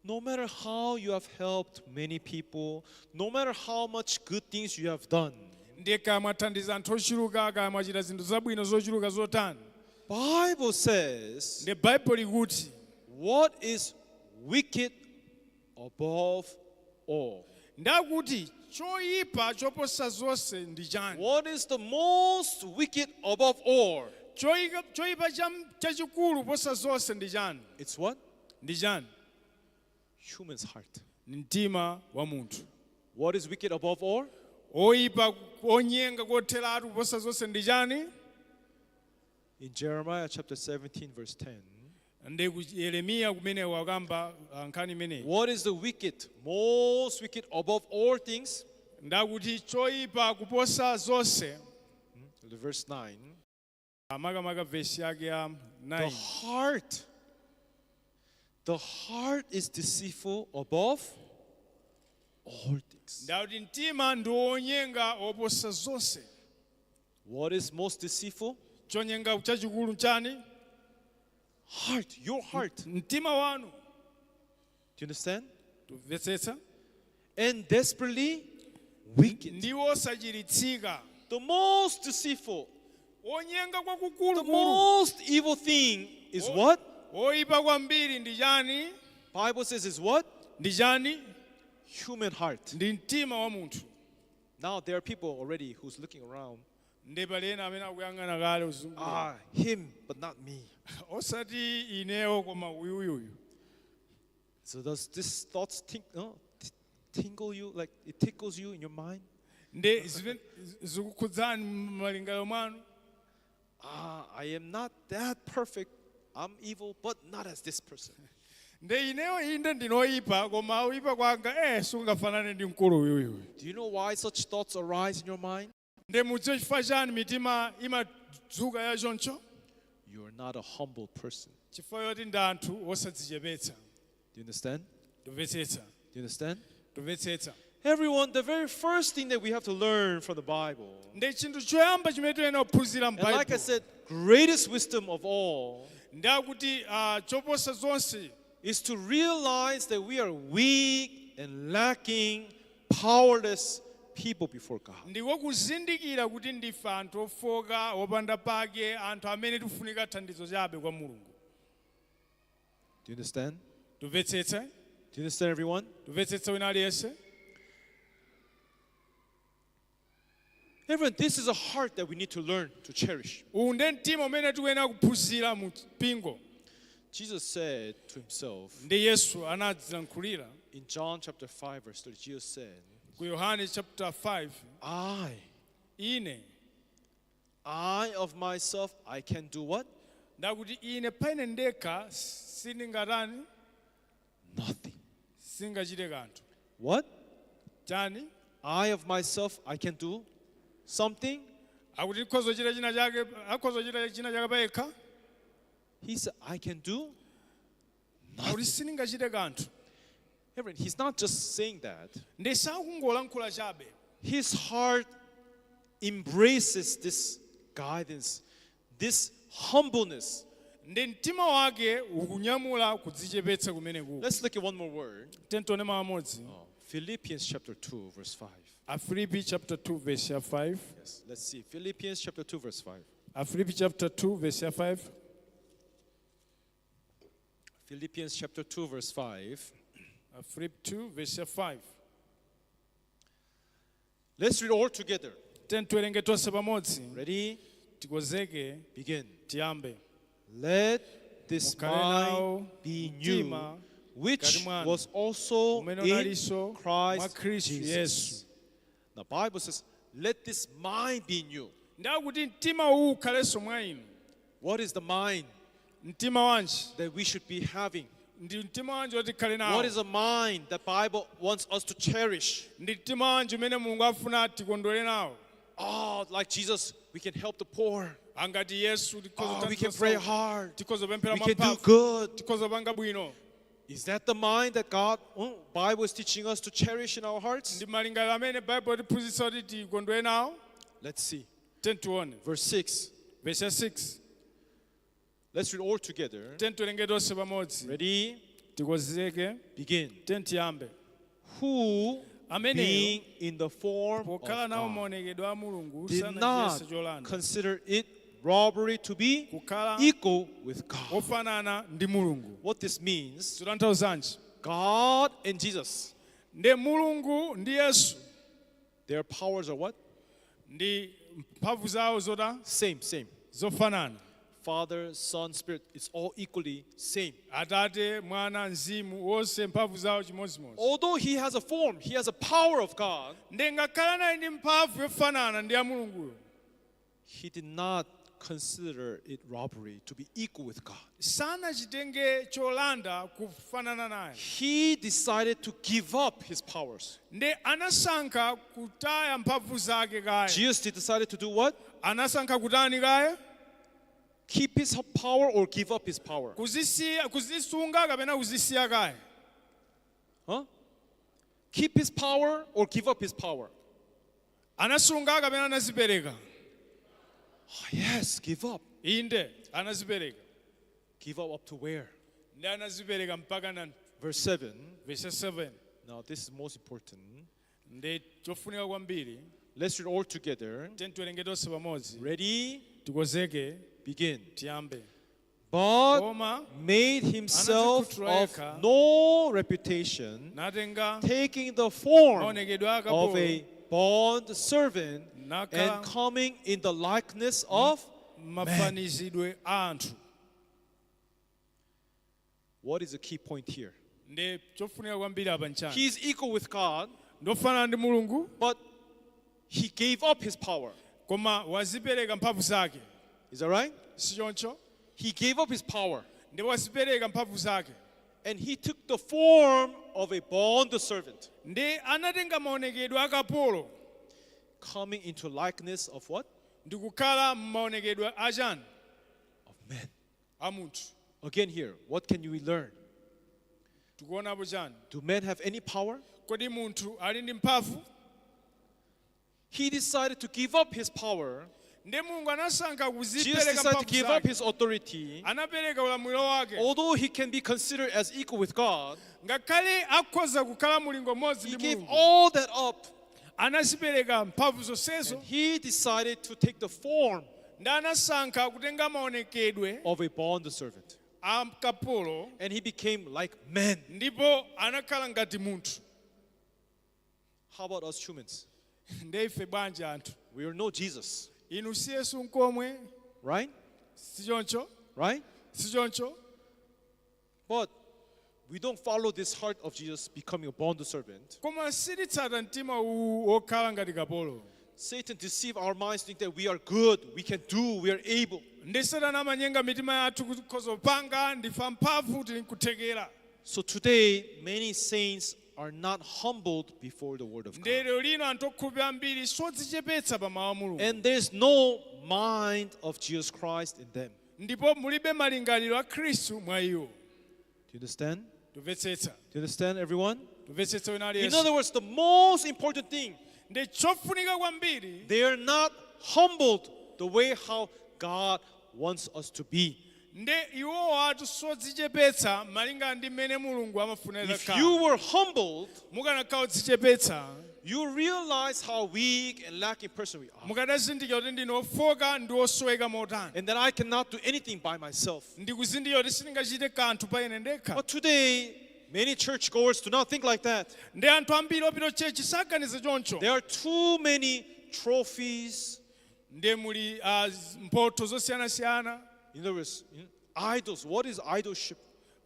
no matter how you have helped many people, no matter how much good things you have done, ndiye kaya mwathandiza anthu ochuluka, kaya mwachita zinthu zabwino zochuluka zotani, Bible says, ndi Baibulo ikuti, what is wicked above all? Ndakuti choyipa choposa zonse ndi chani? What is the most wicked above all? Choyipa chachikulu posa zonse ndi chani? It's what? Ndi chani? Human's heart. Ni mtima wa munthu. What is wicked above all? Oyipa onyenga kotheratu kuposa zonse ndi chani? In Jeremiah chapter 17 verse 10. Ndi ku Yeremiya kumene wakamba nkhani imeneyi. What is the wicked, most wicked above all things? Ndakuti choyipa kuposa zonse. The verse 9. Makamaka vesi yake ya The 9. heart. The heart is deceitful above all things. Ndakuti mtima ndi wonyenga woposa zonse. What is most deceitful? Chonyenga chachikulu chani? Heart, your heart. Mtima wanu. Do you understand? Tumvetsetsa? And desperately wicked. Ndi wosachiritsika. The most deceitful, Onyenga the kwakukulukulu. most evil thing is what? Oyipa kwambiri ndi chani? Bible says is what? Ndi chani? Human heart. Ndi mtima wa munthu. Now there are people already who's looking around. Ndi pali ena amene akuyang'ana kale uzungulira. Ah, him, but not me. Osati ineyo koma uyuyuyu. So does this thoughts tingle you, like it tickles you in your mind? Ndi zikukhudzani m'malingaliro mwanu? Ah, I am not that perfect. I'm evil, but not as this person. Ndi ineyo inde ndinoyipa koma uyipa kwanga sungafanane ndi mkulu uyuyuyu. Do you know why such thoughts arise in your mind? Ndi mudziwe chifukwa chani mitima imadzuka ya choncho? You are not a humble person. Chifukwa choti ndi anthu osadzichepetsa. Do you understand? Tumvetsetsa. Do you understand? Tumvetsetsa. Everyone, the very first thing that we have to learn from the Bible, Ndi chinthu choyamba chimene tiyenera kuphunzira and like I m'Baibulo, said, greatest wisdom of all ndakuti choposa zonse is to realize that we are weak and lacking, powerless people before God. Ndiko kuzindikira kuti ndife anthu ofoka, opanda pake, anthu amene tifunika thandizo chabe kwa Mulungu. Do you understand? Tumvetsetse? Do you understand, everyone? Tumvetsetse wina aliyense? Everyone, this is a heart that we need to learn to cherish. Uwu ndi mtima umene tikuyenera kuphunzira mu mpingo. Jesus said to himself Ndi Yesu anadzilankhulira in John chapter 5, verse 30, Jesus said, ku Yohane chapter 5, ine I of myself, I can do what? Ndakuti ine paine ndekha sindingatani? Nothing. Singachite kanthu. What? Chani? I of myself, I can do something? Akuti ndikhoza kuchita china chake, akhoza kuchita china chake payekha? He said, I can do Akuti nothing. sindingachite kanthu. Everyone, he's not just saying that. Ndi sakungolankhula chabe. His heart embraces this guidance, this humbleness. Ndi mtima wake ukunyamula kudzichepetsa kumeneku. Let's look at one more word. Tentione mawu amodzi. Philippians chapter 2, verse 5. Afilipi chapter 2 verse ya 5. Yes, let's see. Philippians chapter 2, verse 5. Afilipi chapter 2 verse ya 5. Philippians chapter 2, verse 5. Afilipi 2 verse ya 5. Let's read all together. Tentiwerenge tonse pamodzi. Ready? Tikozeke. Begin. Tiyambe. Let this Mukhale nawo mind be in you, mtima which mkati mwanu, was also umene in unalinso mwa Christ Khristu Jesus. Yesu. The Bible says, let this mind be in you. Ndakuti mtima uwu ukhalenso mwa inu. What is the mind Mtima wanji that we should be having? Ndi mtima wanji woti tikhale nawo? What is a mind that Bible wants us to cherish? Ndi mtima wanji umene Mulungu afuna tikondwere nawo? Oh, like Jesus, we can help the poor. Angati Yesu Oh, we can pray hard. tikhoza kupemphera We can do mwamphamvu, good. tikhoza kupanga bwino. Is that the mind that God, Bible is teaching us to cherish in our hearts? Ndi malingaliro amene Baibulo tiphunzitsa kuti tikondwere nawo? Let's see. Tentione. Verse 6. Verse ya 6. Let's read all together. Tentiwerenge tonse pamodzi. Ready? Tikozeke. Begin. Tentiyambe. Who, Ameneyo being in the form of pokhala nawo God, maonekedwe a Mulungu did sanachiyese not cholanda consider it robbery to be kukhala equal with God. ofanana ndi Mulungu. What this means, Zitanthauzanji? God and Jesus, Ndi Mulungu ndi Yesu their powers are what? ndi mphamvu zawo zota Same, same. zofanana. Father, Son, Spirit, it's all equally same. Atate, Mwana, Mzimu wonse mphamvu zawo chimodzimodzi. Although he has a form, he has a power of God, Ndi ngakhala naye ndi mphamvu yofanana ndi ya Mulunguyo, he did not consider it robbery to be equal with God. sanachitenge cholanda kufanana naye. He decided to give up his powers. Ndi anasankha kutaya mphamvu zake kaya. Jesus decided to do what? Anasankha kutani kaya? Keep his power or give up his power? Kuzisiya, kuzisunga kapena kuzisiya kaya? Huh? Keep his power or give up his power? Anasunga kapena anazipereka? Ah, yes, give up. Inde, anazipereka. Give up to where? Ndi anazipereka mpaka na Verse 7. Verse 7. Now, this is most important. Ndi chofunika kwambiri. Let's read all together. Tentiwerenge tonse pamodzi. Ready? Tikozeke. Begin. Tiyambe. But Koma made himself anadzikhuthula of yekha, no reputation, natenga taking the form maonekedwe a of kapolo, a bond servant nakhala and coming in the likeness of mafanizidwe a anthu. What is the key point here? Ndi chofunika kwambiri apa nchani? He is equal with God, Ndofanana ndi Mulungu, but he gave up his power. koma wazipereka mphamvu zake. Is that right? Si choncho? He gave up his power Ndi wazipereka mphamvu zake. and he took the form of a bond servant, Ndi anatenga maonekedwe a kapolo coming into likeness of what? ndi kukhala m'maonekedwe a chani? Of men. A munthu. Again here, what can we learn? Tikuonapo chani? Do men have any power? Kodi munthu ali ndi mphamvu? He decided to give up his power. Ndi Mulungu anasankha Jesus kuzipereka decided to mphamvu give up zake. his authority. Anapereka ulamuliro wake. Although he can be considered as equal with God, Ngakhale akhoza kukhala mulingo mmodzi he ndi gave Mulungu, all that up. anazipereka mphamvu zonsezo. And he decided to take the form Ndi anasankha kutenga maonekedwe of a bond servant. a kapolo, And he became like men. ndipo anakhala ngati munthu. How about us humans? Ndi ife bwanji anthu? We are no Jesus, Inu si Yesu nkomwe, right? si choncho? Right? Si choncho? But we don't follow this heart of Jesus becoming a bond servant. Koma sititsata mtima uwu wokhala ngati kapolo. Satan deceive our minds, think that we are good, we can do, we are able. Ndi Satana amanyenga mitima yathu kuti tikhoza kupanga, ndife amphamvu, tili nkuthekera. So today, many saints are not humbled before the word of Ndi God. lero lino anthu okhulupirira ambiri sodzichepetsa pa mawu a Mulungu. And there's no mind of Jesus Christ in them. Ndipo mulibe malingaliro a Khristu mwa iwo. Do you understand? Tumvetsetsa. Do you understand, everyone? Tumvetsetsa wina In aliyense. other words, the most important thing, Ndi chofunika kwambiri they are not humbled the way how God wants us to be. Nde iwowo atu sodzichepetsa malingana ndi mmene Mulungu amafunira. If you were humbled, Mukanakhala odzichepetsa, you realize how weak and lacking person we are. Mukadazindikira kuti ndine ofoka ndi osoweka motani. And that I cannot do anything by myself. Ndikuzindikira kuti sindingachite kanthu pa ine ndekha. But today, many churchgoers do not think like that. Ndi anthu ambiri opita chechi saganiza choncho. There are too many trophies. Ndi muli mphotho zosiyanasiyana. In other words, idols. What is idolship?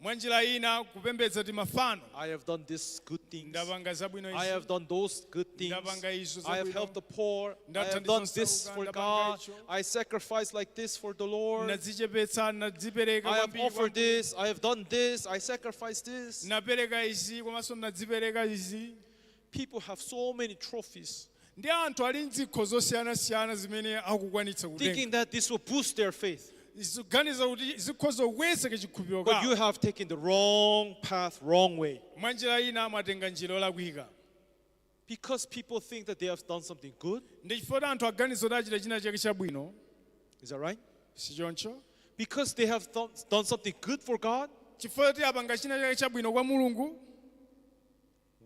Mwa njira ina kupembedza timafano. I have done this good things. Ndapanga zabwino I izi. have done those good things. Ndapanga izo I have zabwino. helped the poor. I have Ndathandiza done this osauka, for ndapanga God. icho. I sacrificed like this for the Lord. Ndadzichepetsa, ndadzipereka I have kwambiri offered kwa- this. I have done this. I sacrificed this. Ndapereka izi komanso ndadzipereka izi. People have so many trophies, Ndi anthu ali mzikho zosiyanasiyana zimene akukwanitsa kutenga, thinking that this will boost their faith. Zikuganiza kuti zikhoza kukwezeka chikhulupiriro But you kawo. have taken the wrong path, wrong way. Mwa njira ina mwatenga njira yolakwika. Because people think that they have done something good. Ndi chifukwa kuti anthu aganiza kuti achita china chake chabwino. Is that right? Si choncho? Because they have done something good for God. Chifukwa kuti apanga china chake chabwino kwa Mulungu.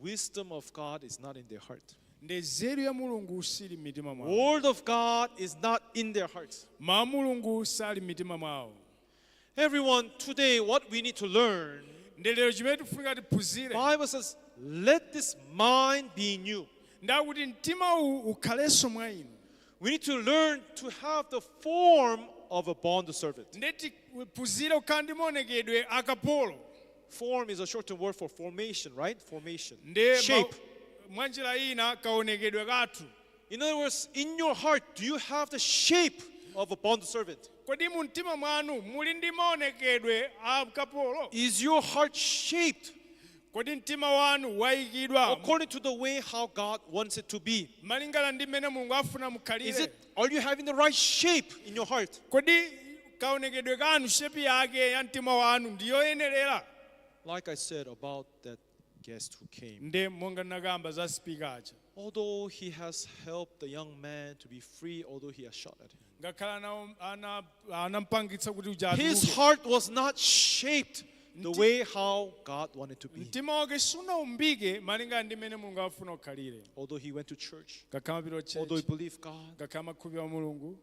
Wisdom of God is not in their heart. Ndi nzeru ya Mulungu sili m'mitima mwawo. Word of God is not in their hearts. Mawu a Mulungu sali m'mitima mwawo. Everyone, today what we need to learn, Ndi lero chimene tifunika tiphunzire, Bible says, let this mind be in you. ndakuti mtima uwu ukhalenso mwa inu. We need to learn to have the form of a bond servant. Ndi tiphunzire kukhala ndi maonekedwe akapolo. Form is a shortened word for formation, right? Formation. Ndi Shape. Mwa njira ina kaonekedwe kathu. In other words, in your heart, do you have the shape of a bond servant? Kodi mu mtima mwanu muli ndi maonekedwe a kapolo? Is your heart shaped Kodi mtima wanu wayikidwa according to the way how God wants it to be? malingana ndi mmene Mulungu afuna Is mukhalire? it, are you having the right shape in your heart? Kodi kaonekedwe kanu, shepi yake ya mtima wanu ndiyoyenerera? Like I said about that guest who came. Ndi monga ndinakamba za spika aja. Although he has helped the young man to be free, although he has shot at him, Ngakhale anampangitsa kuti uja his atuluke, heart was not shaped the way how God wanted to be. Mtima wake sunaumbike malingana ndi mmene Mulungu afuna ukhalire. Although he went to church, Ngakhale amapita although he church, believed God. ngakhale amakhulupirira Mulungu.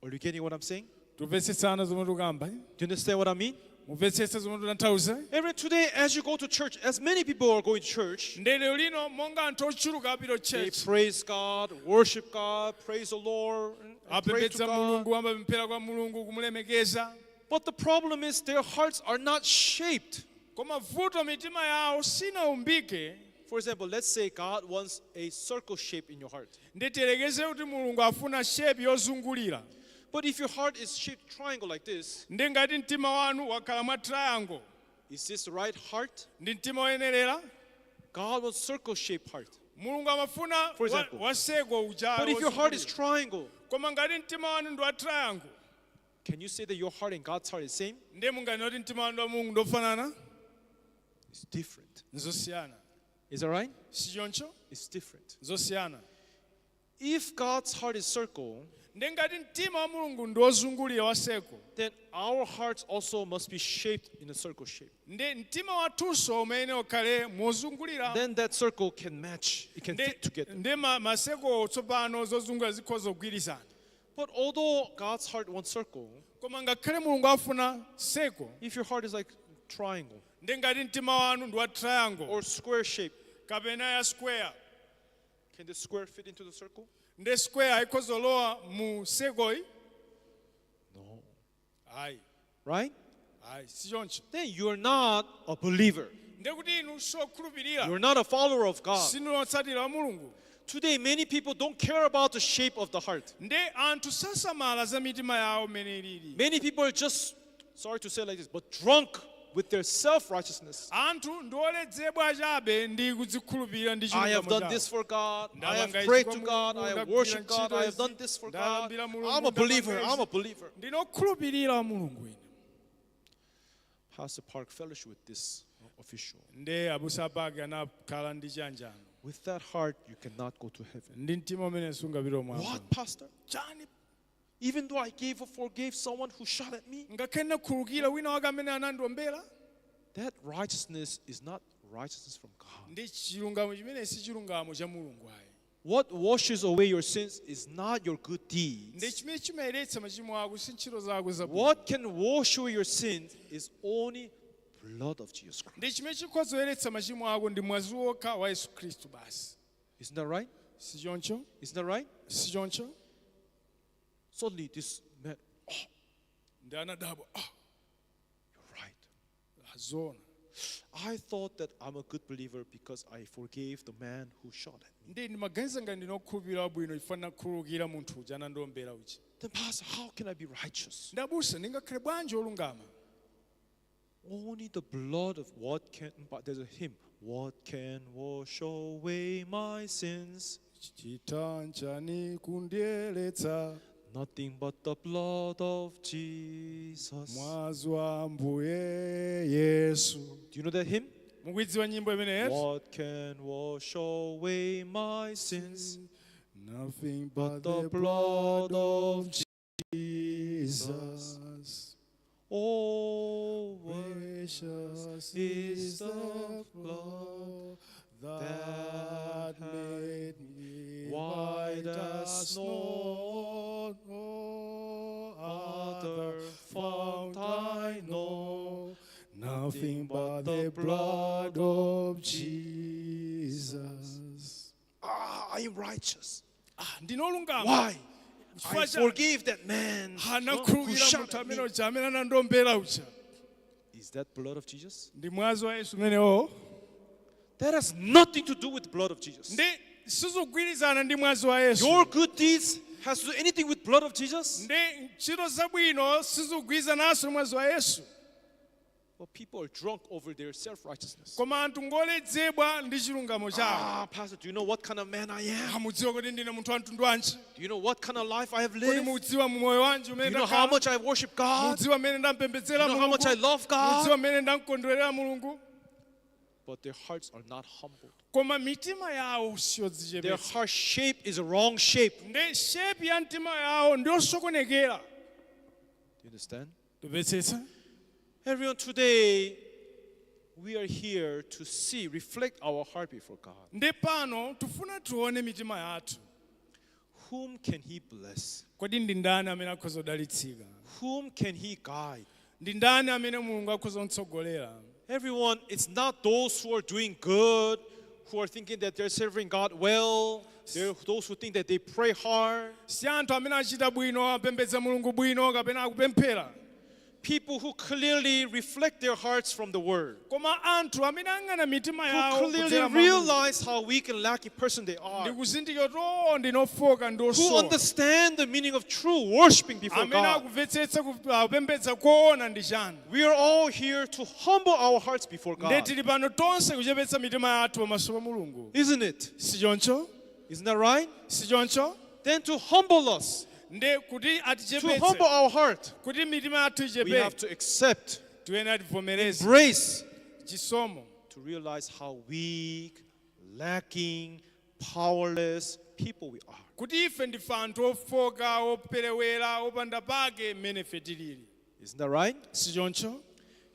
Are you getting what I'm saying? Tumvetsetsana zomwe tikamba? Do you understand what I mean? Mumvetsetsa zomwe titanthauza? Every today, as you go to church, as many people are going to church, Ndi lero lino monga anthu ochuluka apita they church, praise God, worship God, praise the Lord, and pray to apembedza God. Mulungu, amapemphera kwa Mulungu, kumulemekeza. But the problem is their hearts are not shaped. Koma vuto mitima yawo sinaumbike. For example, let's say God wants a circle shape in your heart. Ndi tiyerekeze kuti Mulungu afuna shepi yozungulira. But if your heart is shaped triangle like this, Ndi ngati mtima wanu wakhala mwa triangle, is this the right heart? ndi mtima woyenerera? God wants circle shaped heart. Mulungu amafuna For example. wa seko uja But if your heart is wozungulira. triangle, Koma ngati mtima wanu ndi wa triangle, can you say that your heart and God's heart is same? ndi munganene kuti mtima wanu ndi wa Mulungu ndofanana? It's different. Nzosiyana. Is that right? Si choncho? It's different. Nzosiyana. If God's heart is circle, Ndi ngati mtima wa Mulungu ndi wozungulira wa seko, then our hearts also must be shaped in a circle shape. Ndi mtima wathunso umene ukhale mozungulira. Then that circle can match, it can Ndi- fit together. Ndi maseko tsopano zozungulira zikhoza kugwirizana. But although God's heart wants circle, Koma ngakhale Mulungu afuna seko, if your heart is like triangle ndi ngati mtima wanu ndi wa triangle or square shape, kapena ya square, can the square fit into the circle? Ndi square ikhoza lowa mu sekoyi? No. Ayi. Right? Ayi, si choncho. Then you're not a believer. Ndi kuti inu sokhulupirira. You're not a follower of God. Sinu otsatira wa Mulungu. Today, many people don't care about the shape of the heart. Ndi anthu sasamala za mitima yawo mmene ilili. Many people are just, sorry to say like this, but drunk with their self righteousness. Anthu ndi oledzedwa chabe ndi kudzikhulupirira ndi I have chilungamo done chawo. this for God. I have Ndapanga prayed ichi to kwa God. I Mulungu, have worshipped ndagwira God. I have ntchito done this for izi, God. ndalambira Mulungu, I'm a believer. ndapanga I'm a izi. believer. Ndinokhulupirira wa Mulungu ine. Pastor Park fellowship with this official. Ndi abusa pake anakhala ndi chiyanjano. With that heart, you cannot go to heaven. Ndi mtima umene sungapite kumwamba. What, Pastor? Chani? Even though I gave or forgave someone who shot at me, Ngakhale ndakhululukira wina wake amene anandiombera. That righteousness is not righteousness from God. Ndi chilungamo chimene si chilungamo cha Mulungu ayi. What washes away your sins is not your good Ndi deeds. chimene chimayeretsa machimo ako si ntchito zako zabwino. What can wash away your sins is only blood of Jesus Christ. Ndi chimene chikhoza kuyeretsa machimo ako ndi mwazi wokha wa Yesu Khristu basi. Isn't that right? Si choncho? Isn't that right? Si choncho? Suddenly this man, oh, Ndi anadabwa, ah, you're right. Zoona. I thought that I'm a good believer because I forgave the man who shot at me. Ndi ndimaganiza ngati ndine okhulupirira wabwino chifukwa ndakhululukira munthu uja anandiombera uja. Then, Pastor, how can I be righteous? Ndi abusa, ndingakhale bwanji olungama? Only the blood of what can, but there's a hymn, what can wash away my sins? Chita nchani kundiyeretsa? Nothing but the blood of Jesus. Mwazi wa Ambuye Yesu. Do you know that hymn? Mukuidziwa nyimbo imeneyi? What can wash away my sins? Nothing but The the blood blood of of Jesus. Oh, Precious is is the the blood blood that made me white white as as snow. snow. No Other other fount fount I I know, know, nothing but the blood of Jesus. Ah, I am righteous. Ah, ndinolungama. Why? I Chifukwa cha- forgave that man who anakhululukira shot munthu at me. amene uja amene anandiombera uja. Is that blood of Jesus? Ndi mwazi wa Yesu umenewo. That has nothing to do with the blood of Jesus. Ndi sizigwirizana ndi mwazi wa Yesu. Your good deeds has to do anything with blood of Jesus? Ndi ntchito zabwino sizigwirizananso ndi mwazi wa Yesu. Well, people are drunk over their self-righteousness. Koma anthu ngoledzedwa ndi chilungamo chawo. Ah, Pastor, do you know what kind of man I am? Amudziwa kuti ndine munthu wa mtundu wanji? Do you know what kind of life I have Kodi lived? mukudziwa moyo wanji Do umene you know how ndakhala? much I worship God? Mukudziwa mmene Do ndampembedzera you know how much I Mulungu? love God? Mukudziwa mmene ndamkondwerera Mulungu? But their hearts are not humbled. Koma mitima yawo Their siyodzichepetsa. heart shape is a wrong shape. Ndi shepi ya mtima yawo ndiyosokonekera. Do you understand? Tumvetsetsa? Everyone, today we are here to see, reflect our heart before God. Ndi pano tifuna tione mitima yathu. Whom can He bless? Kodi ndi ndani amene akhoza kudalitsika? Whom can He guide? Ndi ndani amene Mulungu akhoza kutsogolera? Everyone, it's not those who are doing good, who are thinking that they're serving God well, they're those who think that they pray hard. Si anthu amene achita bwino, apembedza Mulungu bwino kapena akupemphera. People who clearly reflect their hearts from the Word, Koma anthu amene ang'ana mitima who yawo clearly kudzera mwa Mulungu. realize how weak and lacking person they Ndi are, kuzindikira kuti oh, ndinofoka who ndiosowa. understand the meaning of true worshiping before Amene God. akumvetsetsa kupembedza koona ndi chani. We are all here to humble our hearts before Ndi God. tili pano tonse kuchepetsa mitima yathu pamaso pa Mulungu. Isn't it? Si choncho? Isn't that right? Si choncho? Then to humble us, Ndi kuti to atichepetse, humble our heart, kuti mitima yathu we have ichepe, to accept tiyenera tivomereze grace chisomo to realize how weak, lacking, powerless people we are. kuti ife ndife anthu ofoka, operewera, opanda pake mmene ife tilili. Isn't that right? Si choncho?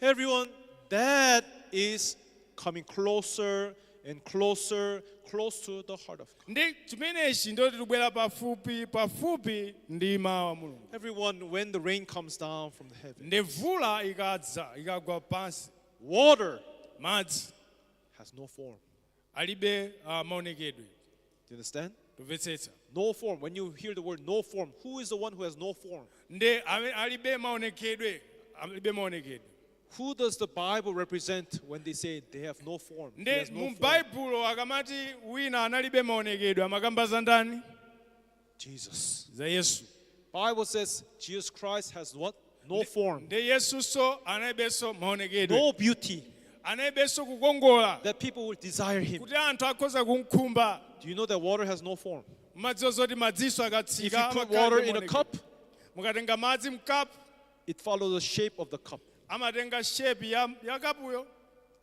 Everyone, that is coming closer and closer, close to the heart of God. Ndi chimenechi ndoti tibwera pafupi pafupi ndi mawu a Mulungu. Everyone, when the rain comes down from the heaven, Ndi mvula ikadza ikagwa pansi, water madzi has no form. alibe maonekedwe. Do you understand? Tumvetsetsa? No form. When you hear the word no form, who is the one who has no form? Ndi alibe maonekedwe, alibe maonekedwe. Who does the Bible represent when they say they have no form? He Ndi has no mu form. Baibulo akamati wina analibe maonekedwe amakamba za ndani? Jesus. Za Yesu. Bible says Jesus Christ has what? No form. Ndi Yesunso analibenso maonekedwe, No beauty analibenso kukongola that people will desire him. kuti anthu akhoza kumkhumba. Do you know that water has no form? Madziwo zoti madziso If you akatsika put amakhala water ndi in a maonekedwe. cup, Mukatenga madzi mkapu, it follows the shape of the cup. amatenga shepi ya kapuyo.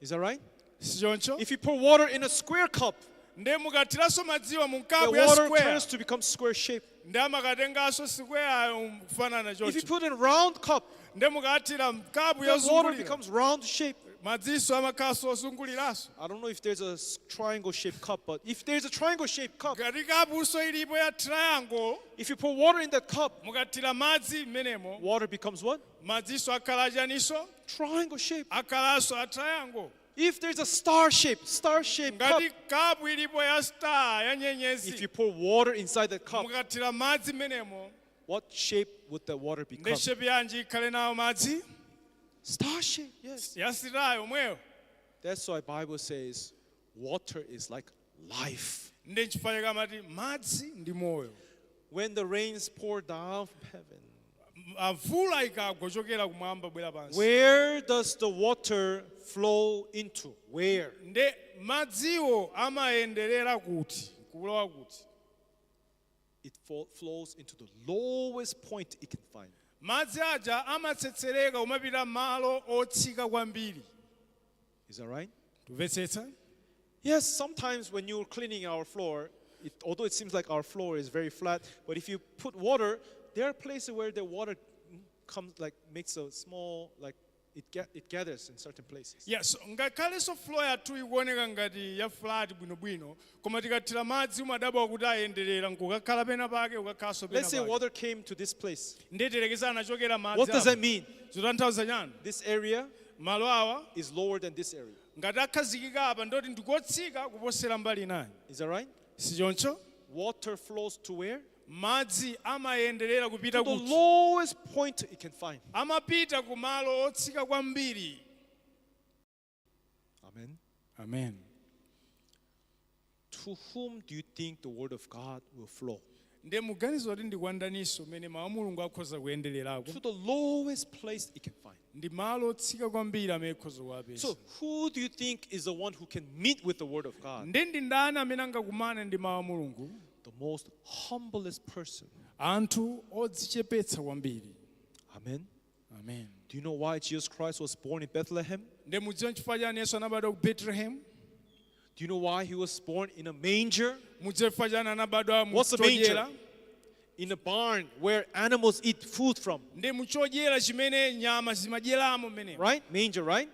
Is that right? Si choncho? If you pour water in a square cup, Ndi mukathiranso madziwa mu the nkapu ya water square, turns to become square shape. Ndi amakatenganso sikweyayo kufanana If you choncho. put in round cup, Ndi mukathira mkapu the water yozungulira, becomes round shape. madziso amakhaso ozunguliranso. I don't know if there's a triangle shaped cup, but if there's a triangle shaped cup, Ngati kapunso ilipo ya triangle, if you pour water in that cup, mukathira madzi mmenemo, water becomes what? madziso akhala achaniso? Triangle shape. Akhalanso a triangle. If there's a star shape cup, Ngati kapu ilipo ya star ya if you nyenyezi, pour water inside that cup, mukathira madzi mmenemo, what shape would that water ndi become? shape yanji ikhale nawo madzi? Star shape, yes. Ya star yomweyo. That's why Bible says water is like life. Ndi nchifukwa chake amati madzi ndi moyo. When the rains pour down from heaven, Mvula ikagwa kuchokera kumwamba bwera pansi, where does the water flow into? Where? Nde madziwo amayenderera kuti, kulowa kuti? It flows into the lowest point it can find. Madzi aja amatsetsereka kumapita malo otsika kwambiri. Is that right? Tumvetsetsa? Yes, sometimes when you're cleaning our floor, although it seems like our floor is very flat, but if you put water, there are places where the water comes, like makes a small, like it gathers in certain places. Yes, ngakhalenso floor yathu ikuoneka ngati ya flat bwinobwino, koma tikathira madzi umadabwa kuti ayenderera nkukakhala pena pake, ukakhalanso pena Let's say pake. water came to this place. Ndiye tilekezana achokera madzi What does apa. that mean? Zotanthauza chani? This area Malo awa is lower than this area. ngati akhazikika apa ndoti ndikotsika kuposera mbali inayi. Is that right? Si choncho? Water flows to where? Madzi amayenderera kupita To the kuti? lowest point it can find. Amapita ku malo otsika kwambiri. Amen. Amen. To whom do you think the word of God will flow? Ndiye muganizo kuti ndikuandaniso mmene mawu a Mulungu akhoza kuyendererako. To the lowest place it can find. Ndi malo otsika kwambiri amene akhoza kuwapeza. So, who do you think is the one who can meet with the word of God? Ndi ndi ndani amene angakumane ndi mawu a Mulungu? The most humblest person. Anthu odzichepetsa kwambiri. Amen. Amen. Do you know why Jesus Christ was born in Bethlehem? Ndiye mudziwa nchifukwa chani Yesu anabadwa ku Bethlehem? Do you know why he was born in a manger? Mudziwa chifukwa chani anabadwa mu What's a manger? chodyera? In a barn where animals eat food from. Ndi muchodyera chimene nyama zimadyeramo mmenemo. Right? Manger, right?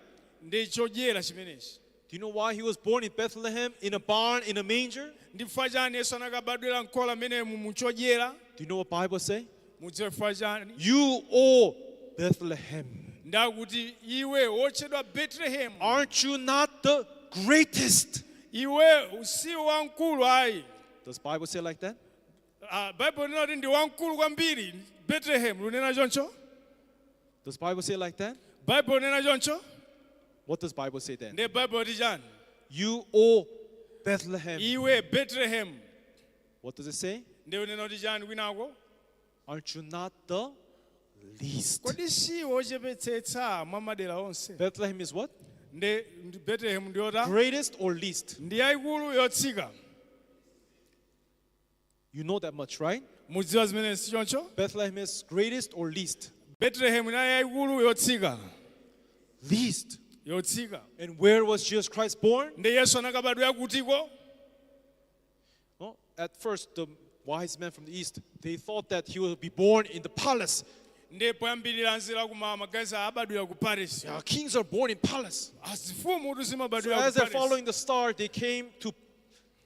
Ndi chodyera chimenechi. Do you know why he was born in Bethlehem, in a barn, in a manger? Ndi chifukwa chani Yesu anakabadwira mkola mmenemu muchodyera? Do you know what Bible say? Mudziwa chifukwa chani? You, O Bethlehem, Ndakuti iwe wotchedwa Bethlehem, aren't you not the greatest? iwe usiwe wamkulu ayi. Does Bible say like that? Bible linena kuti ndi wamkulu kwambiri Bethlehem, lunena choncho? Does Bible say like that? Bible linena choncho? What does Bible say then? Ndi Bible liti chani? You, O Bethlehem. Iwe Bethlehem. What does it say? Ndi unena kuti chani kwinako? Aren't you not the least? Kodi siwe wochepetsetsa mwa madera onse? Bethlehem is what? Ndi Bethlehem ndiyota? Greatest or least? Ndi yayikulu yotsika. You know that much, right? Mudziwa zimene si choncho? Bethlehem is greatest or least? Bethlehem inali yayikulu yotsika. Least. Yotsika. And where was Jesus Christ born? Ndi Yesu anakabadwira kutiko? Well, at first, the wise men from the east, they thought that he would be born in the palace. Ndi poyambirira anzira kuma magazi abadwira ku Paris. Yeah, kings are born in palace. Azifumu kuti So zimabadwira as ku they're Paris. following the star, they came to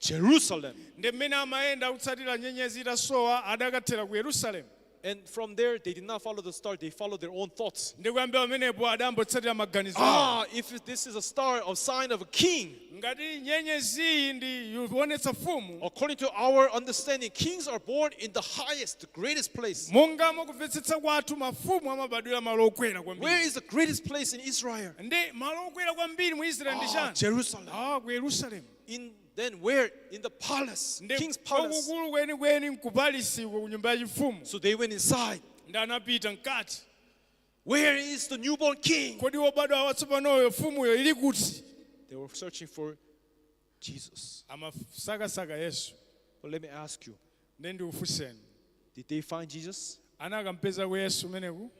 Jerusalem. Ndi mmene amayenda kutsatira nyenyezi itasowa adakathera ku Yerusalemu. And from there, they did not follow the star, they followed their own thoughts. Ndi kuyambira pamenepo adambotsatira maganizo awo. If this is a star, a sign of a king, Ngati nyenyeziyi ndi yoonetsa fumu, according to our understanding, kings are born in the highest, the greatest place. monga mwakumvetsetsa kwathu mafumu amabadwira malo okwera Where kwambiri. is the greatest place in Israel? Ndi malo okwera kwambiri mu Israeli ndi chani? Jerusalem. Ku Yerusalemu. In then where? In the palace, Ndi king's palace. kwakukulu kwenikweni nkupalisiko ku nyumba yachifumu. So they went inside. Ndi anapita mkati. Where is the newborn king? Kodi wobadwa watsopanoyo mfumuyo ili kuti? They were searching for Jesus. Amasakasaka Yesu. But let me ask you, Ndi ndikufunseni, did they find Jesus anakampeza ku Yesu umeneku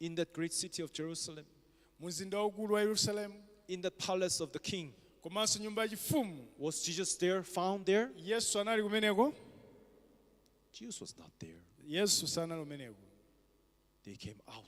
in that great city of Jerusalem, mzinda waukulu wa Yerusalemu, in that palace of the king? komanso nyumba yachifumu? Was Jesus there, found there? Yesu anali kumeneko? Jesus was not there. Yesu sanali umeneko. They came out.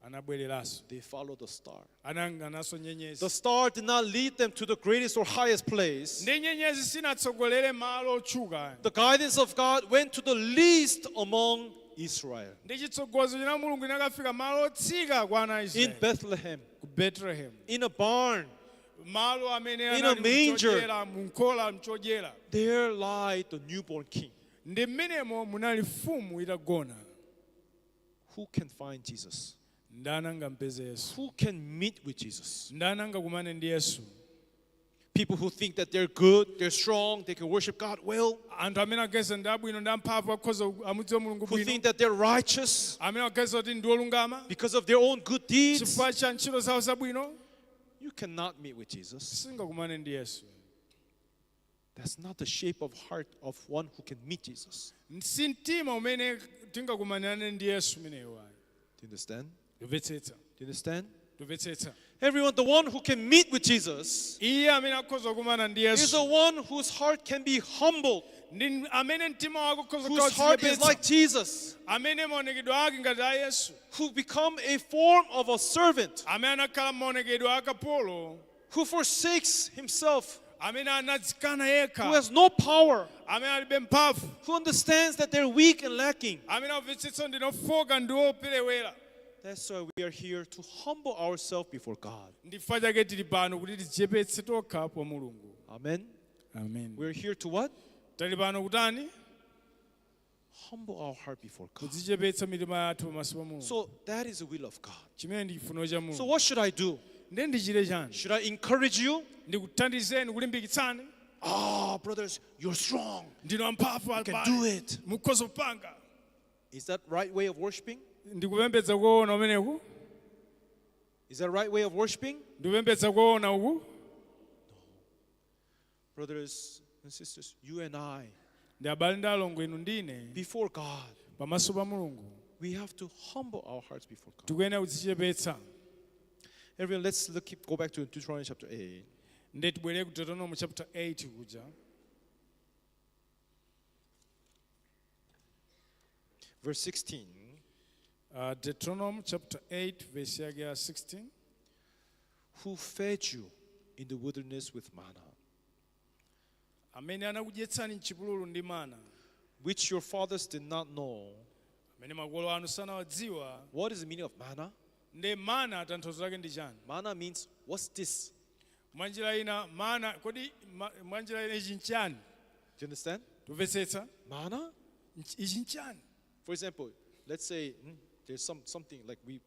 Anabwereranso. They followed the star. Anayang'ananso The nyenyezi. star did not lead them to the greatest or highest place. Ndi nyenyezi sinatsogolere malo otchuka. The guidance of God went to the least among Israel. Ndi chitsogozo cha Mulungu inakafika malo otsika kwa ana a In Israeli. Bethlehem, Ku Bethlehem. in a barn, Malo amene In a anali manger. mchodyera, munkhola mchodyera. There lied the newborn king. Ndi mmenemo munali mfumu itagona. Who can find Jesus? Ndani angampeze Yesu? Who can meet with Jesus? Ndani angakumane ndi Yesu? People who think that they're good, they're strong, they can worship God well, Anthu amene aganiza ndi abwino ndi amphamvu akhoza amudziwa Mulungu who bwino, think that they're righteous amene aganiza kuti ndi olungama because of their own good deeds. chifukwa cha ntchito zawo zabwino, You cannot meet with Jesus. singakumane ndi Yesu. That's not the shape of heart of one who can meet Jesus. Si mtima umene tingakumanirane ndi Yesu umenewo ayi. Do you understand? Tumvetsetsa? Do you understand? Tumvetsetsa? Everyone, the one who can meet with Jesus Iye amene akhoza kukumana ndi is Yesu the one whose heart can be humbled, ndi amene mtima wake ukhoza whose heart is kudzichepetsa, like Jesus, amene maonekedwe ake ngati a Yesu, who become a form of a servant, amene anakhala maonekedwe a kapolo, who forsakes himself, amene anadzikana who yekha, has no power, amene alibe mphamvu, who understands that they're weak and lacking. amene amvetsetsa ndi ofoka ndi operewera. That's why we are here to humble ourselves before God. Ndichifukwa chake tili pano kuti tidzichepetse tokha pa Mulungu. Amen. Amen. We're here to what? Tili pano kutani? Humble our heart before God. Kudzichepetsa mitima yathu pamaso pa Mulungu. So that is the will of God. Chimene ndi chifuniro cha So Mulungu. what should I do? Ndiye ndichite chani? Should I encourage you? Ndikuthandizeni, kulimbikitsani. Ah, brothers, you're strong. Ndinu amphamvu, You can abale. do it. Mukhoza kupanga. Is that right way of worshiping? Ndikupembedza koona umeneku? Is that right way of worshiping? Ndikupembedza koona uku? Brothers and sisters, you and I, Ndi abale ndi alongo, inu ndine, before God, pamaso pa Mulungu we have to humble our hearts before God. tikuyenera kudzichepetsa. Everyone, let's look, go back to Deuteronomy chapter 8. Ndiye tibwerere ku Deuteronomy chapter 8 kuja. Verse 16. Deuteronomy chapter 8 verse yake ya 16. Who fed you in the wilderness with manna, Amene anakudyetsani mchipululu ndi mana, which your fathers did not know. amene makolo anu sanawadziwa. What is the meaning of manna? Ndi mana tanthauzo lake ndi chani? Manna means, what's this? Mwanjira ina mana kodi mwanjira ina ichi nchani? Do you understand? Tumvetsetsa? Manna? Ichi nchani? For example, let's say there's something like we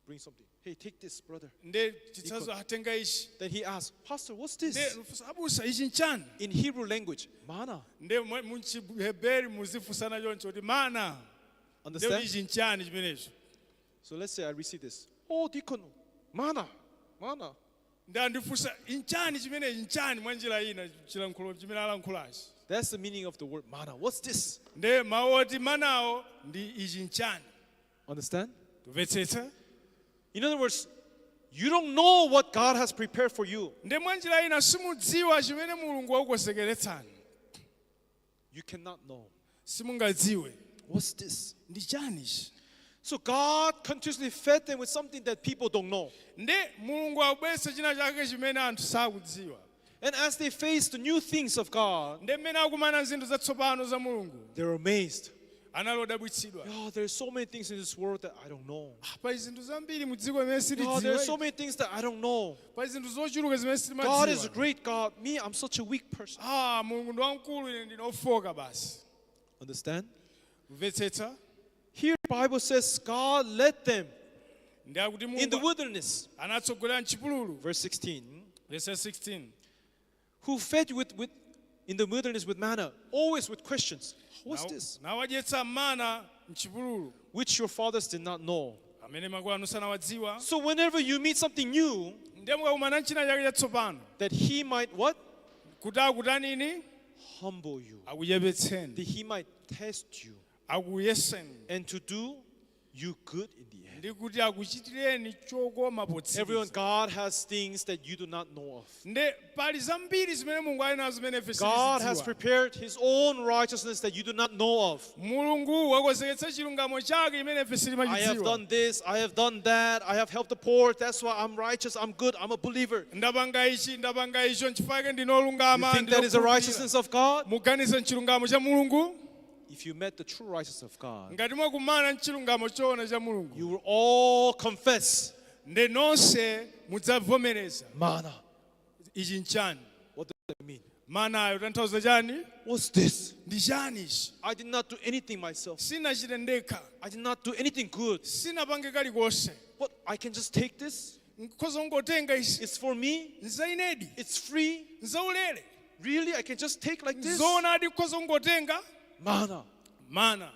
bring something. Hey, take this, brother. Ndi chitsanzo atenga ichi. Then he asks, Pastor, what's Ndi this? nufunsa, abusa ichi nchani? In Hebrew language, manna. Ndi muchiheberi muzifunsana choncho kuti mana. Ndi kuti Understand? ichi nchani chimenecho? So let's say I receive this. Oh, deacon, manna, manna. Ndi andifunsa inchani chimenechi nchani mwanjira ina chilankhulo chimene alankhulachi. That's the meaning of the word manna. What's this? Ndi mawu oti manawo ndi ichi nchani. Understand? Tumvetsetsa? In other words, you don't know what God has prepared for you. Ndi mwanjira ina simudziwa chimene Mulungu wakukonzekeretsani. You cannot know. Simungadziwe. What's this? Ndi chani ichi? So God continuously fed them with something that people don't know. Ndi Mulungu akubweretsa china chake chimene anthu sakudziwa. And as they face the new things of God, Ndi mmene akumana zinthu zatsopano za Mulungu, they're amazed. anali odabwitsidwa. Oh, there's so many things in this world that I don't know. Pali zinthu zambiri mu dziko limene Oh, there's so sitidziwa. many things that I don't know. Pali zinthu zochuluka zimene God is a sitimadziwa. great God. Me, I'm such a weak person. Ah, Mulungu ndi wamkulu, ine ndine ofoka basi. Understand? Kumvetsetsa? Here, the Bible says God led them Ndi akuti in the Mulungu wilderness. anatsogolera mchipululu. Verse 16. Verse 16. Who fed you with in the wilderness with manna, always with questions. What's this? Nawadyetsa mana mchipululu, Which your fathers did not know. amene makolo anu sanawadziwa. So whenever you meet something new, Ndiye mukakumana nchina chake chatsopano, that he might what? kuti akutanini? Humble you. Akuchepetseni, That he might test you. akuyeseni, And to do you good in the end. Ndi kuti akuchitireni chokoma Everyone, potsiriza. God has things that you do not know of. Nde pali zambiri zimene Mulungu ali nazo zimene ife God has sitizidziwa. prepared His own righteousness that you do not know of. Mulungu wakonzeketsa chilungamo chake imene ife I have sitimachidziwa. done this, I have done that, I have helped the poor, that's why I'm righteous, I'm good, I'm a believer. Ndapanga ichi, ndapanga icho, nchifukwa chake ndinolungama. You think that is the righteousness of God? Muganize mchilungamo cha Mulungu? If you met the true righteousness of God, Ngati mwakumana mchilungamo choona cha Mulungu, you will all confess, nde nonse mudzavomereza. Mana. Ichi nchani? What does that mean? Manayo tanthauza chani? What's this? Ndi chani ichi? I did not do anything myself. Sinachite ndekha. I did not do anything good. Sinapange kalikonse. What? I can just take this? Nkhoza kungotenga ichi. It's for me? Nzainedi. It's free? Nzaulere. Really? I can just take like this? Zoonadi nkhoza kungotenga. Mana. Mana.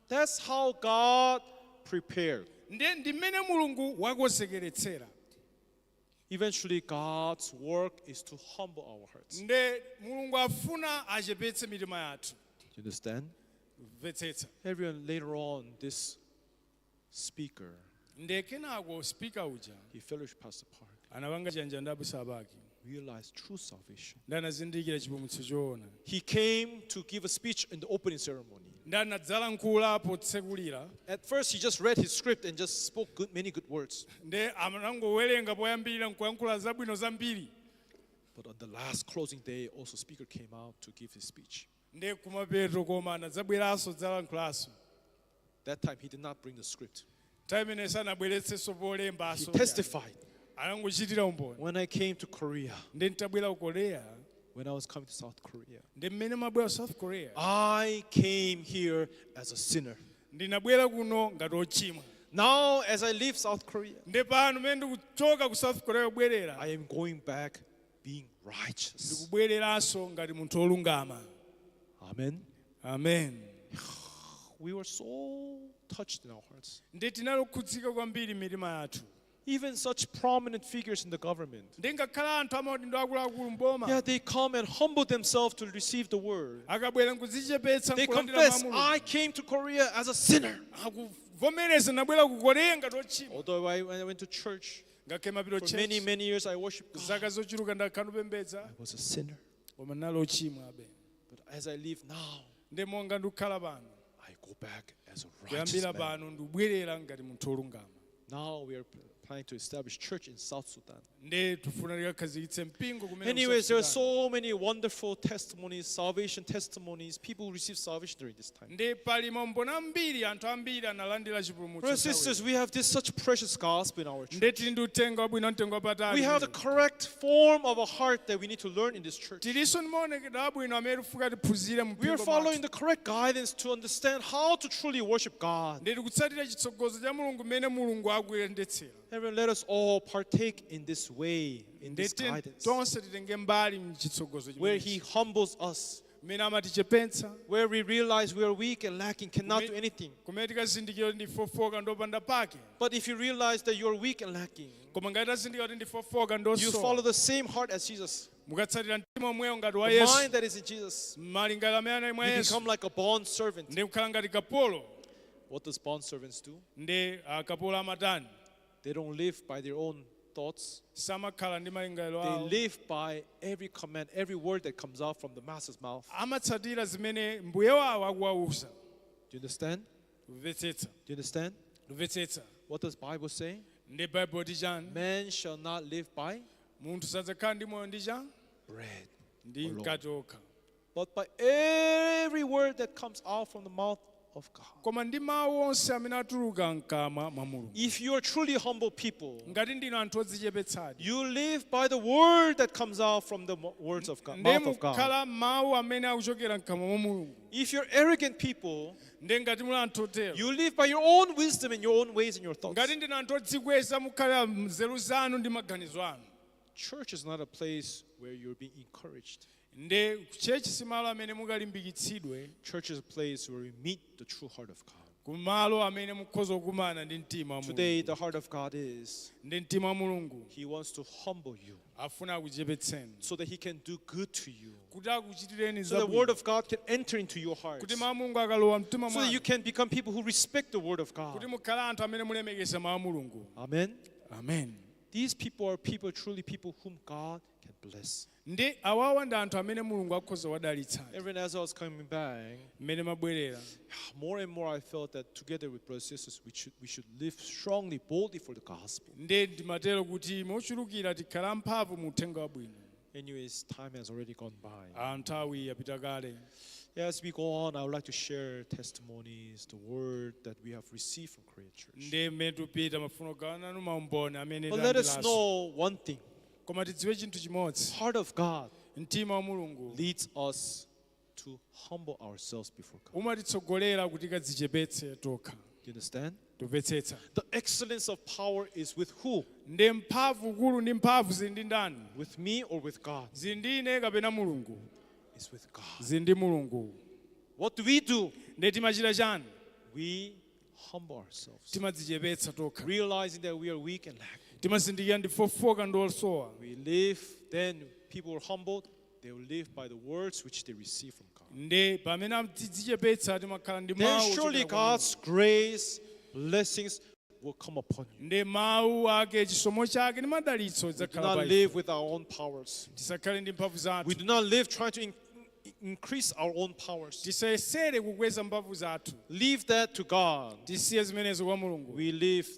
That's how God prepared. Ndiye ndi mmene Mulungu wakonzekeretsera. Eventually, God's work is to humble our hearts. Nde Mulungu afuna achepetse mitima yathu. Do you understand? Mvetsetsa. Everyone, later on, this speaker, Nde kenako speaker uja he fellowship Pastor Park, anapanga chanja ndi abusa Paki, realized true salvation. ndi anazindikira chipulumutso choona. He came to give a speech in the opening ceremony. Ndi anadzalankhula potsekulira. At first, he just read his script and just spoke many good words. Nde anangowerenga poyambirira nkuyankhula zabwino zambiri. But on the last closing day, also speaker came out to give his speech. Nde kumapeto koma anadzabweranso dzalankhulaso. That time, he did not bring the script. Nthawi imene sanabweretsenso He polembaso, testified. anangochitira umboni. When I came to Korea, Nde ntabwera ku Korea, when I was coming to South Korea, ndi mmene mabwera South Korea, I came here as a sinner. Ndinabwera kuno ngati ochimwa. Now, as I leave South Korea, Ndi pano mmene ndikuchoka ku South Korea kubwerera, I am going back being righteous. Ndikubwereranso ngati munthu wolungama. Amen. Amen. We were so touched in our hearts. Ndi tinalokhudzika kwambiri mitima yathu. Even such prominent figures in the government. Ndi ngakhala anthu amaudindo akuluakulu mboma, Yeah, they come and humble themselves to receive the word. Akabwera nkudzichepetsa They nkulandira confess, mawu a Mulungu. I came to Korea as a sinner. Akuvomereza nabwera ku Korea ngati ochimwa. Although when I went to church Ngakhale mapito for many, church many years, I worshiped God. zaka zochuluka ndakhala ndikupembedza, I was a sinner. Koma ndinali ochimwa abe. But as I live now, Ndi monga ndikukhala pano, I go back as a righteous kuyambira man. pano ndikubwerera ngati munthu wolungama. Now we are planning to establish church in South Sudan. Ndi tifuna tikakhazikitse mpingo kumene ku Anyways, South there are Sudan. so many wonderful testimonies, salvation testimonies, people who received salvation during this time. Ndi pali maumboni ambiri, anthu ambiri analandira chipulumutso Brothers and sisters, nthawi. we have this such precious gospel in our church. Ndi tili ndi uthenga wabwino mtengo wapatali. We have the correct form of a heart that we need to learn in this church. Tilinso ndi maonekedwe abwino amene tifuna tiphunzire mu We are mpingo following mwathu. the correct guidance to understand how to truly worship God. Ndi tikutsatira chitsogozo cha Mulungu mmene Mulungu akuyendetsera. Everyone, let us all partake in this way, in Ndi this guidance, tonse titenge mbali mchitsogozo where chimenechi, He humbles us, mmene amatichepetsa, where we realize we are weak and lacking, cannot do anything. Kumene tikazindikira kuti ndife ofoka ndopanda pake. But if you realize that you are weak and lacking, Koma ngati tazindikira kuti ndife ofoka you follow ndosowa, the same heart as Jesus, mukatsatira mtima omwewo ngati wa the Yesu, mind that is in Jesus. Malingaliro amene anali mwa You Yesu, become like a bond servant. Ndi kukhala ngati kapolo. What does bond servants do? Ndi akapolo amatani? They don't live by their own thoughts. Samakhala ndi malingaliro They awo. live by every command, every word that comes out from the master's mouth. Amatsatira zimene mbuye wawo akuwawuza. Do you understand? Kumvetsetsa? Do you understand? Kumvetsetsa? What does Bible say? Ndi Baibulo ti chani? Man shall not live by Munthu sadzakhala ndi moyo ndi chani? bread Ndi alone, mkate okha, but by every word that comes out from the mouth of God. Koma ndi mawu onse amene atuluka mkamwa mwa Mulungu. If you are truly humble people, Ngati ndinu anthu odzichepetsadi, you live by the word that comes out from the words of God, ndi mouth of God. mukhala mawu amene akuchokera mkamwa mwa Mulungu. If you're arrogant people, Ndi ngati muli anthu otero, you live by your own wisdom and your own ways and your thoughts. Ngati ndinu anthu odzikweza, mukhala nzeru zanu ndi maganizo anu. Church is not a place where you're being encouraged. Ndi church si malo amene mukalimbikitsidwe. Church is a place where we meet the true heart of God. Kumalo amene mukhoza kukumana ndi mtima wa Mulungu. Today, the heart of God is Ndi mtima wa Mulungu He wants to humble you afuna akuchepetseni so that He can do good to you. kuti akuchitireni So the word zabwino of God can enter into your heart. kuti So mawu a Mulungu akalowa mtima that you mwanu can become people who respect the word of kuti God. mukhale anthu amene mulemekeza mawu a Mulungu. Amen. Amen. These people are people, truly people whom God can bless. Ndi awawa ndi anthu amene Mulungu akhoza kuwadalitsa. Even as I was coming back, Mmene mabwerera more and more I felt that together with brothers and sisters, we should live strongly, boldly for the gospel. Ndi ndimatero kuti mochulukira tikhale amphamvu mu uthenga wabwino. Anyways, time has already gone by. Ah, nthawi yapita kale. As we go on, I would like to share testimonies, the word that we have received from Korean Church. Ndi mmene tupita mafuno kugawana nanu maumboni amene But let us talandiranso. know one thing. Koma tidziwe chinthu chimodzi. Heart of God Mtima wa Mulungu leads us to humble ourselves before God. umatitsogolera kuti kadzichepetse tokha. Do you understand? Tumvetsetsa? The excellence of power is with who? Ndi mphamvu kulu ndi mphamvu zili ndi ndani? With me or with God? Zili ndi ine kapena Mulungu? It's with God. Zili ndi Mulungu. What do we do? Ndi timachita chani? We humble ourselves, Timadzichepetsa tokha, realizing that we are weak and lacking. timazindikira ndi fofoka ndi osowa. We live, then people are humbled, they will live by the words which they receive from God. Ndi pamene tidzichepetsa timakhala ndi Then mawu surely ochokera kwa Mulungu. God's grace, blessings will come upon you. Ndi mawu ake, chisomo chake ndi madalitso We do zidzakhala not pa ife. live with our own powers. Tisakhale ndi mphamvu We zathu. do not live trying to increase our own powers. Tisayesere kukweza mphamvu zathu. Leave that to God. Tisiye zimenezo kwa Mulungu. We live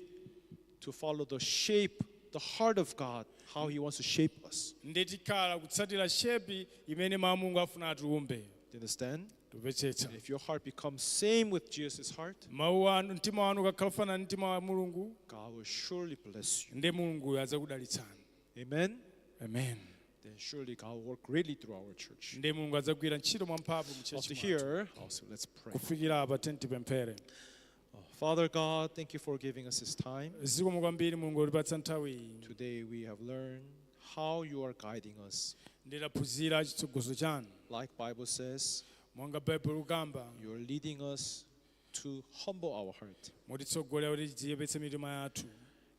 to follow the shape, the heart of God, how He wants to shape us. Ndi tikhala kutsatira shape imene mawu a Mulungu afuna atiumbe. Do you understand? Tumvetsetsa? And if your heart becomes same with Jesus' heart, Mawu anu, mtima wanu ukakhala ufanana ndi mtima wa Mulungu, God will surely bless you. ndi Mulunguyo adzakudalitsani. Amen. Amen. Then surely God will work greatly through our church. Ndi Mulungu adzagwira ntchito mwamphamvu mu After church mwathu. here, also let's pray. Kufikira apa tentipemphere. Father God, thank you for giving us this time. Zikomo kwambiri Mulungu utipatsa nthawi iyi. Today we have learned how you are guiding us. Ndidaphunzira chitsogozo chanu. Like Bible says, Monga Baibulo kukamba, you are leading us to humble our heart. Mutitsogolera kuti tidzichepetse mitima yathu.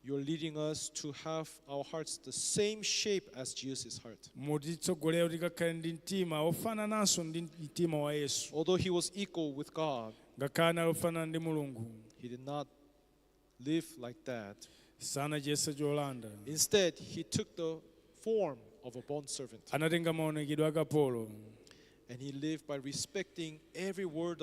You are leading us to have our hearts the same shape as Jesus' heart. Mutitsogolera kuti tikakhale ndi mtima ofanananso ndi mtima wa Yesu. Although he was equal with God, Ngakhale anali ofanana ndi Mulungu, he did not live like that. Sanachiyese cholanda. Instead, he took the form of a bondservant Anatenga maonekedwe a kapolo and he lived by respecting every word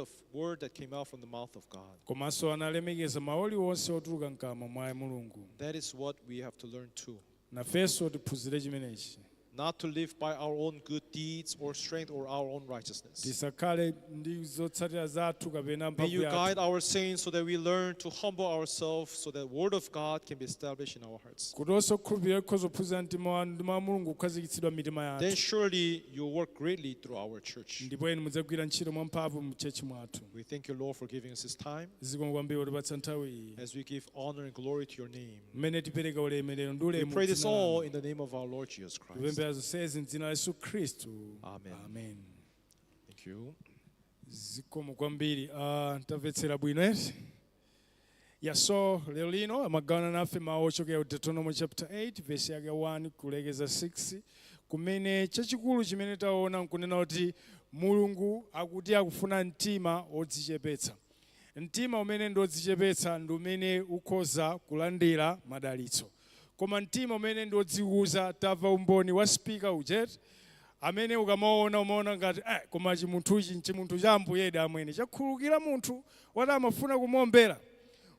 that came out from the mouth of God. Komanso analemekeza mawu aliwonse otuluka mkamwa mwa Mulungu. That is what we have to learn too. Nafenso tiphunzire chimenechi. Not to live by our own good deeds or strength or our own righteousness. Tisakhale ndi zotsatira zathu kapena May mphamvu you yathu. guide our saints so that we learn to humble ourselves so that word of God can be established in our hearts. Kuti osokhulupirira kukhoza kuphunzira mtima wanu ndi mawu a Mulungu kukhazikitsidwa mitima Then yathu. surely you will work greatly through our church. Ndipo inu mudzagwira ntchito mwamphamvu mu church mwathu. We thank you, Lord, for giving us this time Zikomo kwambiri kutipatsa nthawi iyi as we give honor and glory to your name. Mmene tipereka ulemerero ndi We ulemu pray this m'dzina lanu. all in the name of our Lord Jesus Christ. Kupemphera zonsezi mdzina la Yesu Khristu. Amen. Amen. Thank you. Zikomo kwambiri. Tamvetsera bwino eti? Yeah, so lero lino amagawana nafe mawu ochokera ku Deuteronomy chapter 8 verse yake 1 kulekeza 6, kumene chachikulu chimene taona nkunena kuti Mulungu akuti akufuna mtima wodzichepetsa. Mtima umene ndi wodzichepetsa ndi umene ukhoza kulandira madalitso, koma mtima umene ndi wodzikuza, tamva umboni wa speaker uja eti, amene ukamaona umaona ngati koma chimunthuchi nchimunthu cha Ambuyedi amwene, chakhululukira munthu wati amafuna kumuombera,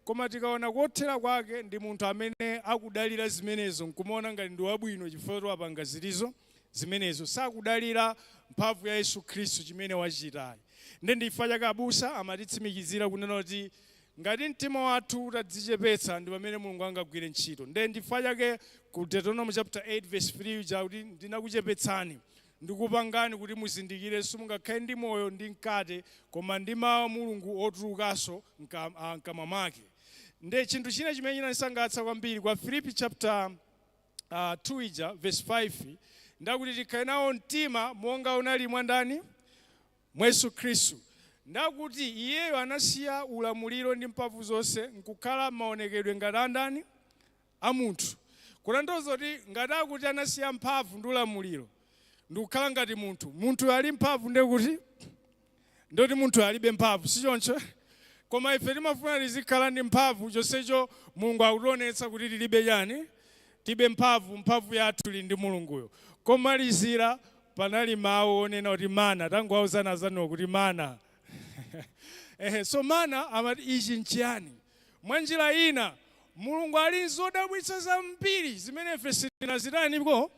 koma tikaona kothera kwake ndi munthu amene akudalira zimenezo nkumaona ngati ndi wabwino chifukwa wapanga zilizo zimenezo, sakudalira mphamvu ya Yesu Khristu chimene wachitayi. Ndi ndifa chake abusa amatitsimikizira kunena kuti ngati mtima wathu utadzichepetsa ndi pamene Mulungu angagwire ntchito. Nde ndifa chake ku Deuteronomy chapter 8 verse 3 chakuti ndinakuchepetsani ndikupangani kuti muzindikire simungakhale ndi moyo ndi mkate koma ndi mawu a Mulungu otulukanso mkamwa mwake. Nde chinthu china chimene chinandisangalatsa kwambiri kwa Filipi chapter 2 ija verse 5, ndakuti tikhale nawo mtima monga unali mwandani mwa Yesu Khristu. Ndakuti iyeyo anasiya ulamuliro ndi mphamvu zonse nkukhala maonekedwe ngati andani? A munthu. Kutanthauza kuti ngati akuti anasiya mphamvu ndi ulamuliro ndikukhala ngati munthu, munthu ali mphamvu, ndekuti ndoti munthu alibe mphamvu, sichoncho? Koma ife timafuna tizikhala ndi mphamvu, chonsecho Mulungu akutionetsa kuti tilibe chani? Tibe mphamvu. Mphamvu yathu ili ndi Mulunguyo. Komalizira panali mawu onena kuti mana. Tangowauzana azanuwo kuti mana. Ehe, so mana amati ichi nchiyani? Mwa njira ina, Mulungu ali zodabwitsa zambiri zimene ife sitinazitaniko,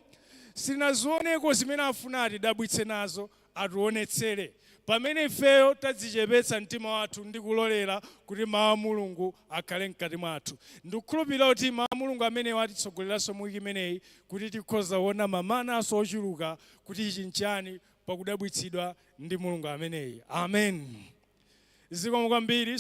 sitinazioneko, zimene afuna atidabwitse nazo, ationetsere, pamene ifeyo tadzichepetsa mtima wathu ndi kulolera kuti mawu a Mulungu akhale mkati mwathu. Ndikukhulupirira kuti mawu a Mulungu amene atitsogoleranso mu wiki imeneyi, kuti tikhoza kuona mamananso ochuluka kuti ichi nchiyani, pakudabwitsidwa ndi Mulungu ameneyi. Amen. Zikomo kwambiri.